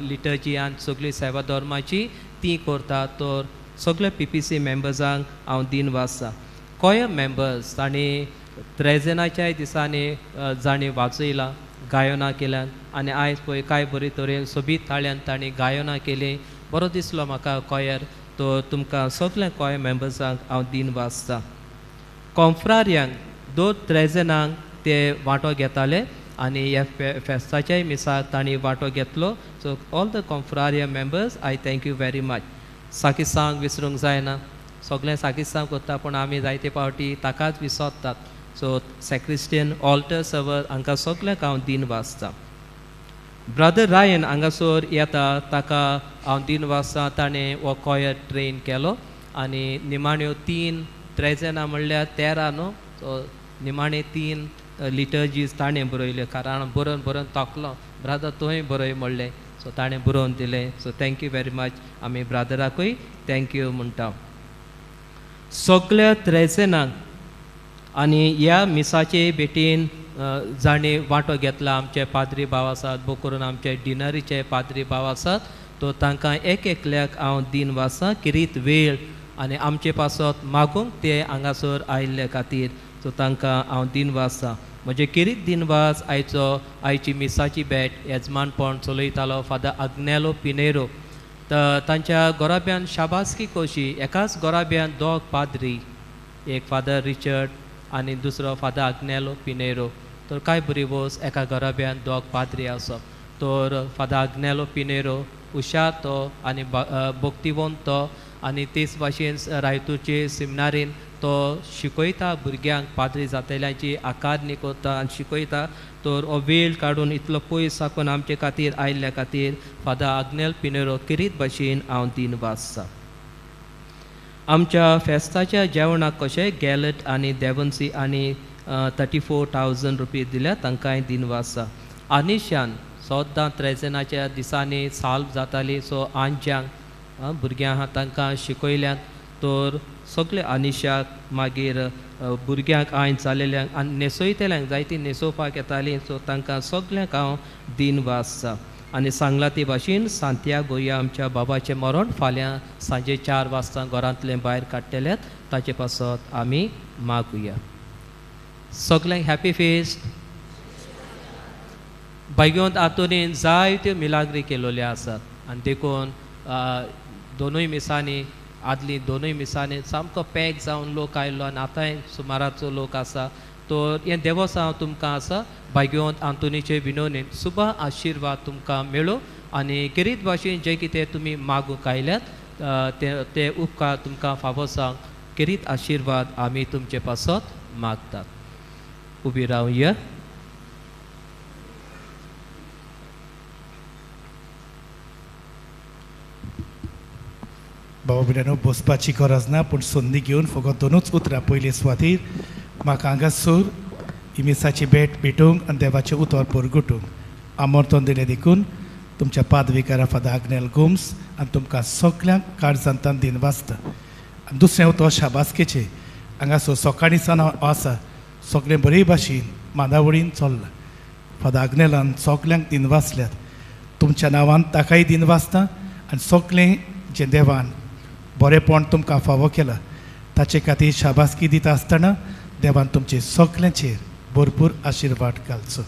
लिटर्जी आनी सगळी सेवा धर्माची ती करता. तर सगळे PPC मेंबर्सांक हांव दिनवासता. कोयर मेंबर्स तांणी त्रेजनाच्याय दिसांनी जांणी वाजयलां, गायनां केल्यान आनी आयज पळय काय बरे तरेन सोबीत ताळ्यान तांणी गायनां केलीं. बरो दिसलो म्हाका कोयर. तर तुमकां सगल्या कोयर मेंबर्सांक हांव दिनवासता. कॉन्फ्रारियांक 2 त्रेजनांक ते वांटो घेताले आनी ह्या फेस्ताच्याय मिसाक तांणी वांटो घेतलो. So all the confraria members I thank you very much. साकिस्तांक विसरूंक जायना, सगळें साकिस्तांव करता पूण आमी जायते फावटी ताकाच विसरतात. सो सॅक्रिस्टियन ऑल्टर सवर हांकां सगल्यांक हांव दिनवासता. ब्रदर रायन हांगासर येता ताका हांव दिनवासता. ताणें हो कॉयर ट्रेन केलो आनी निमाण्यो 3 त्रेजनां म्हणल्यार 13 न्हू, सो निमाणे 3 लिटर्जीज ताणें बरयल्यो. कारण बरोवन बरोवन थकलो, ब्रदर तुवें बरय म्हणलें, सो ताणें बरोवन दिलें. So thank you very much. आमी ब्रादराकूय thank you म्हणटा. सगल्या त्रेजनांक आनी ह्या मिसाचे भेटीन जांणी वांटो घेतला, आमचे पाद्री भाव आसात, बो करून आमचे डिनरीचे पाद्री भाव आसात, तो तांकां एक एकल्याक हांव दिनवासा किरीत वेळ आनी आमचे पासत मागूंक ते हांगासर आयिल्ले खातीर. सो तांकां हांव दिनवासता. म्हजे किरीत दिनवास आयचो आयची मिसाची भेट येजमानपण चलयतालो फादर आग्नेलो पिनेरो. तांच्या गोराब्यान शाबासकी कशी, एकाच गोराब्यान 2 पाद्री, एक फादर रिचर्ड आनी दुसरो फादर आग्नेलो पिनेरो. तर काय बरी वोस एका घराब्यान 2 पाद्री आसप. तर फादर आग्नेलो पिनेरो हुशार तो आनी भक्तिवंत तो आनी तेच भाशेन रायतूरचे सिमनारीन तो शिकयता भुरग्यांक पाद्री जातल्यांची आकारणी करता आनी शिकयता. तर हो वेळ काडून इतलो पयस साकून आमचे खातीर आयिल्ल्या खातीर फादर आग्नेल पिनेरो किरीत भाशेन हांव दिनवासता. आमच्या फेस्ताच्या जेवणाक कशें गॅलट आनी देवन्सी आनी 34,000 रुपये दिल्या तांकांय दिनवासता. आनिशान सद्दां त्रेजनाच्या दिसांनी साल्व जाताली सो आंज्यांक भुरग्यां आहा तांकां शिकयल्यात. तर सगळे आनिशाक मागीर भुरग्यांक आयन जालेल्यांक आनी न्हेसयतल्यांक जायतीं न्हेसोवपाक येतालीं सो तांकां सगल्यांक हांव दिनवासता. आनी सांगलां ते भाशेन सांतियागो आमच्या बाबाचें मरण फाल्यां सांजे 4 वाजता घरांतलें भायर काडटल्यात ताचे पासत आमी मागुया. सगल्यांक हॅपी फेस्ट. भाग्यवंत आंतोनीन जायत्यो मिलाग्री केल्ल्यो आसात आनी देखून दोनूय मिसांनी आदली दोनूय मिसांनी सामको पॅक जावन लोक आयलो आनी आतांय सुमाराचो लोक आसा. तर हें देवोसांव तुमकां आसा भाग्यवंत आंतोनीचे विनोनीन सुबा आशिर्वाद तुमकां मेळो आनी गिरीत भाशेन जें कितें तुमी मागूंक आयल्यात ते उपकार तुमकां फावो जावंक गिरीत आशिर्वाद आमी तुमचे पासत मागतात. उबी रावया. बाबा भयणांनो बसपाची गरज ना पूण संदी घेवन फकत दोनूच उतरां पयले सुवातीर म्हाका हांगासर इमिसाची भेट भेटूंक आनी देवाचें उतर परगटूंक आमंत्रण दिलें देखून तुमच्या पादविकारा फादर आग्नेल गोम्स आनी तुमकां सगल्यांक काळजांतान दिनवासता. आनी दुसरें उतर शाबासकेचें हांगासर सकाळीं सावन हांव आसा सगळें बरे भाशेन मांदावळीन चल्लां. फादर आग्नेलान सगल्यांक दिनवासल्यात तुमच्या नांवान ताकाय दिनवासता आनी सगळें जें देवान बरेंपण तुमकां फावो केलां ताचे खातीर शाबासकी दिता आसतना देवान तुमचे सगल्यांचेर भरपूर आशिर्वाद घालचो.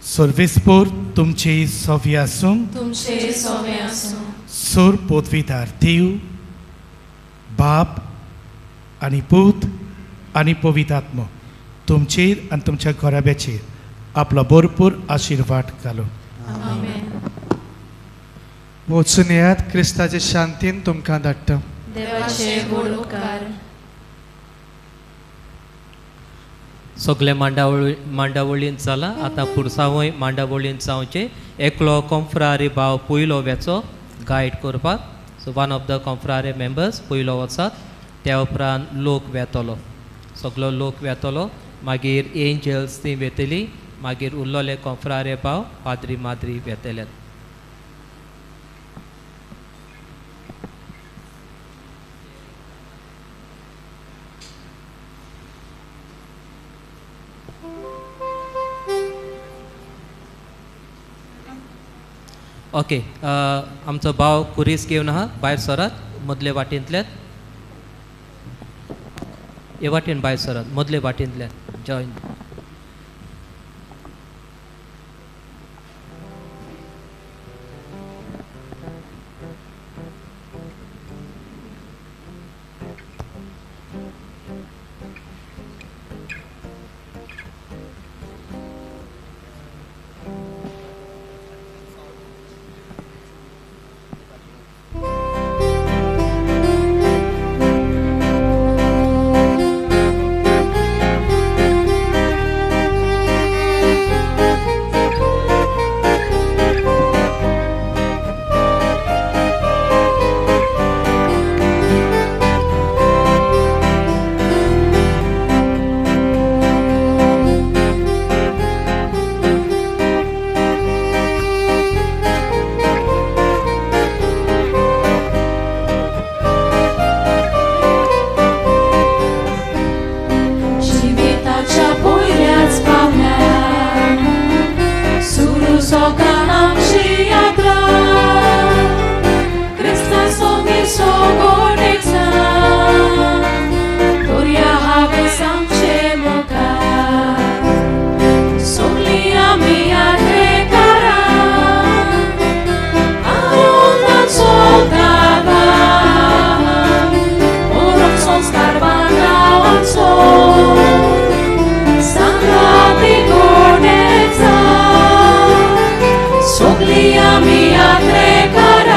सर्वेस्पोर तुमचे सवे आसूं. तुमचे सवे आसूं. सोर पोतविदार देव बाप आनी पूत आनी पवित्र आत्मो तुमचेर आनी तुमच्या घराब्याचेर आपलो भरपूर आशिर्वाद घालूं. वचून येयात. क्रिस्ताचे शांतीन तुमकां धाडटा. देवाचे व्हड उपकार. सगळे मांडावळीन जाला आतां पुरसांवय मांडावळीन जावचें. एकलो कोंफ्रारी भाव पयलो वेचो गायड करपाक so one of the कोंफ्रारे members पयलो वचात त्या उपरांत लोक वेतलो सगलो लोक वेतलो मागीर एंजल्स ती वेतली मागीर उरलोले कोंफ्रारे भाव पाद्री माद्री वेतले. ओके आमचो भाव कुरीस घेवन आहा भायर सरात मदले वाटेंतल्यान हे वाटेन भायर सरात मदले वाटेंतल्यान join. Soglia mia tre cara,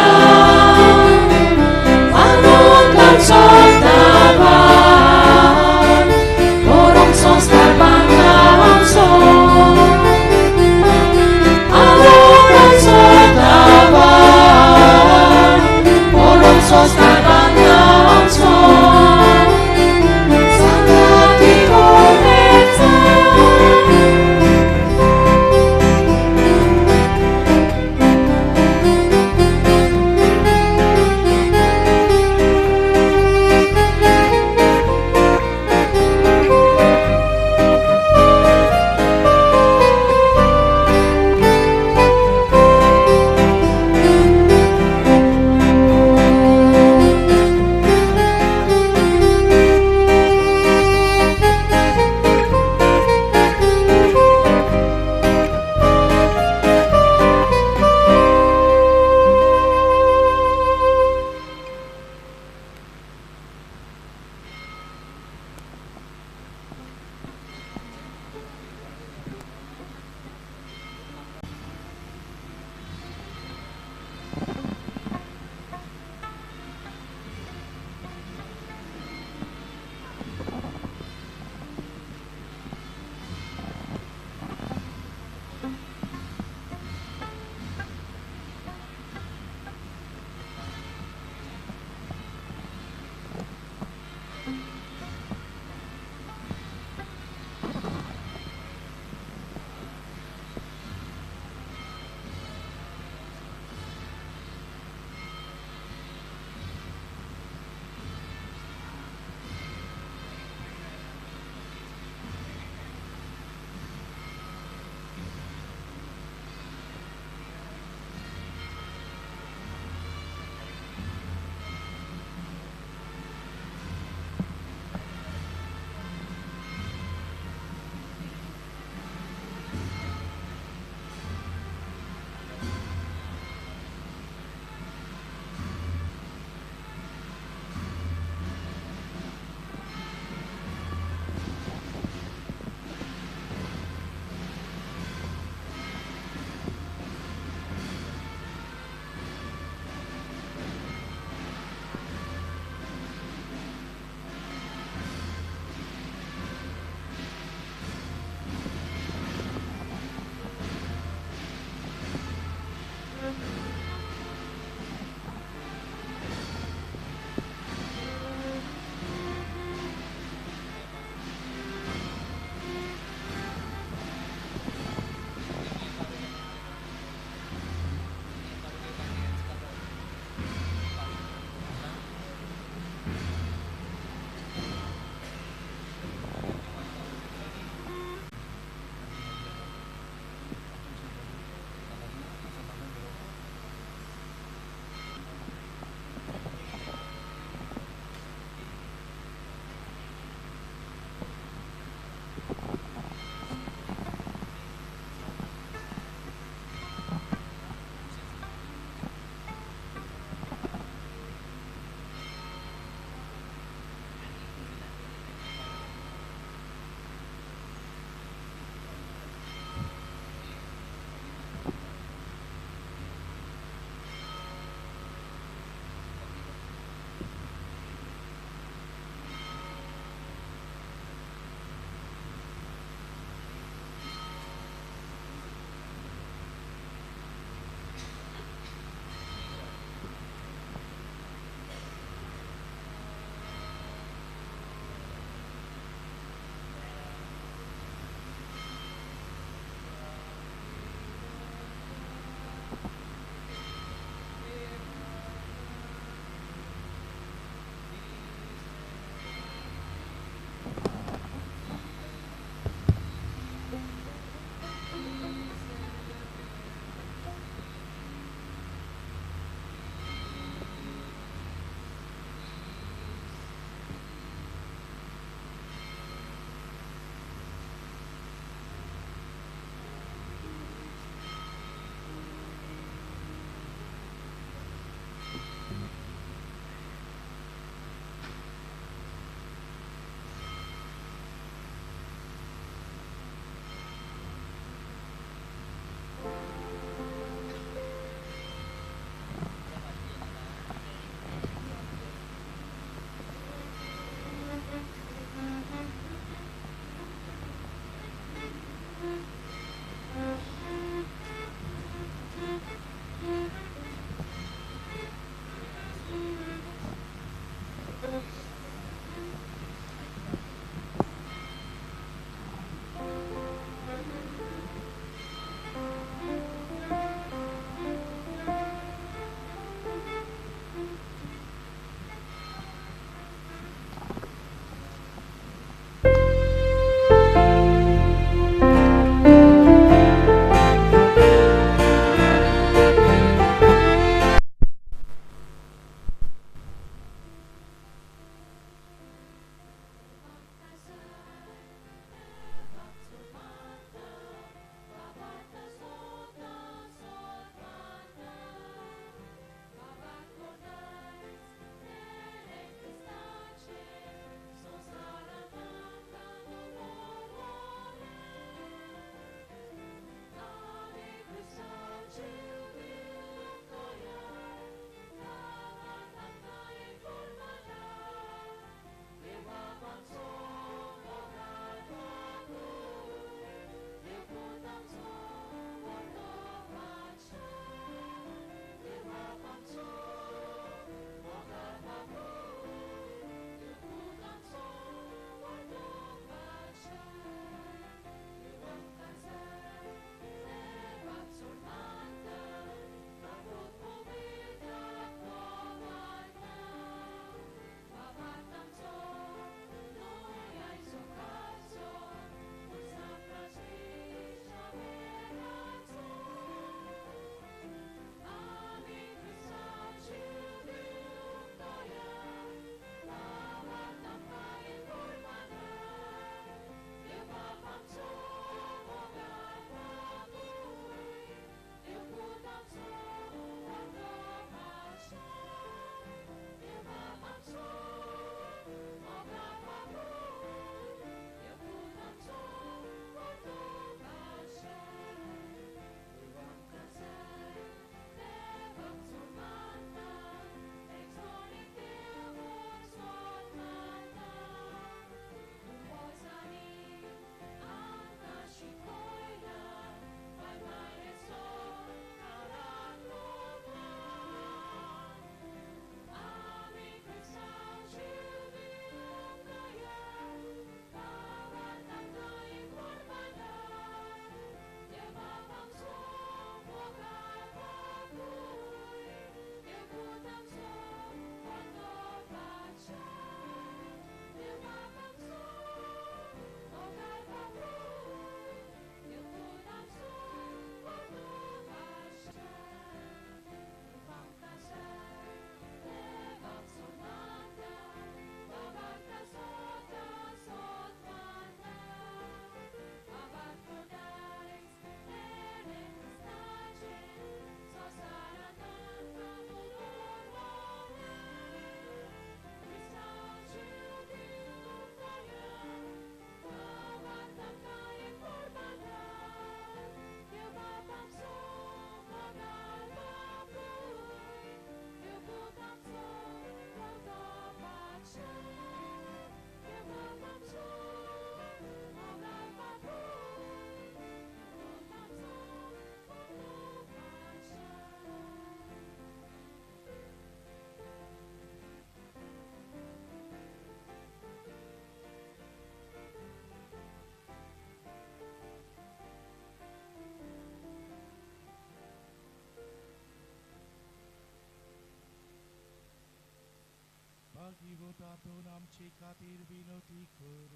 भागीवतातून आमचे खातीर विनवती कर.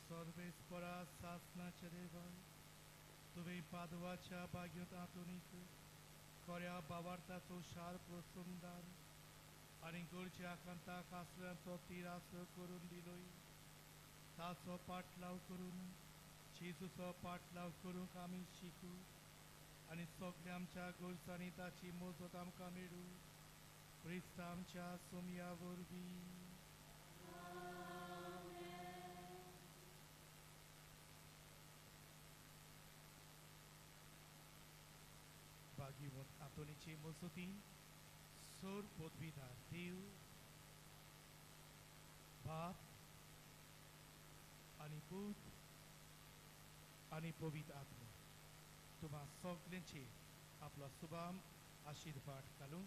सर्वेस्परा सासनाचे देवा, तुवें पादवाच्या भाग्योत आतुनीक खऱ्या बावार्थाचो शार प्रसुमदार आनी गरजे आकांताक आसल्यांचो तिरासो करून दिलोय, ताचो पाटलाव करून जेजूचो पाटलाव करूंक आमी शिकू आनी सगल्या आमच्या गरजांनी ताची मजत आमकां मेळूं. क्रिस्त आमच्या सोमया वरवीं. भागीवत आंतोनीचे मजतीन सोर पदवीधार देव बाप आनी पूत आनी पवित्र आत्मा तुम्हा सगल्यांचेर आपलो सुबाम आशीर्वाद घालूं.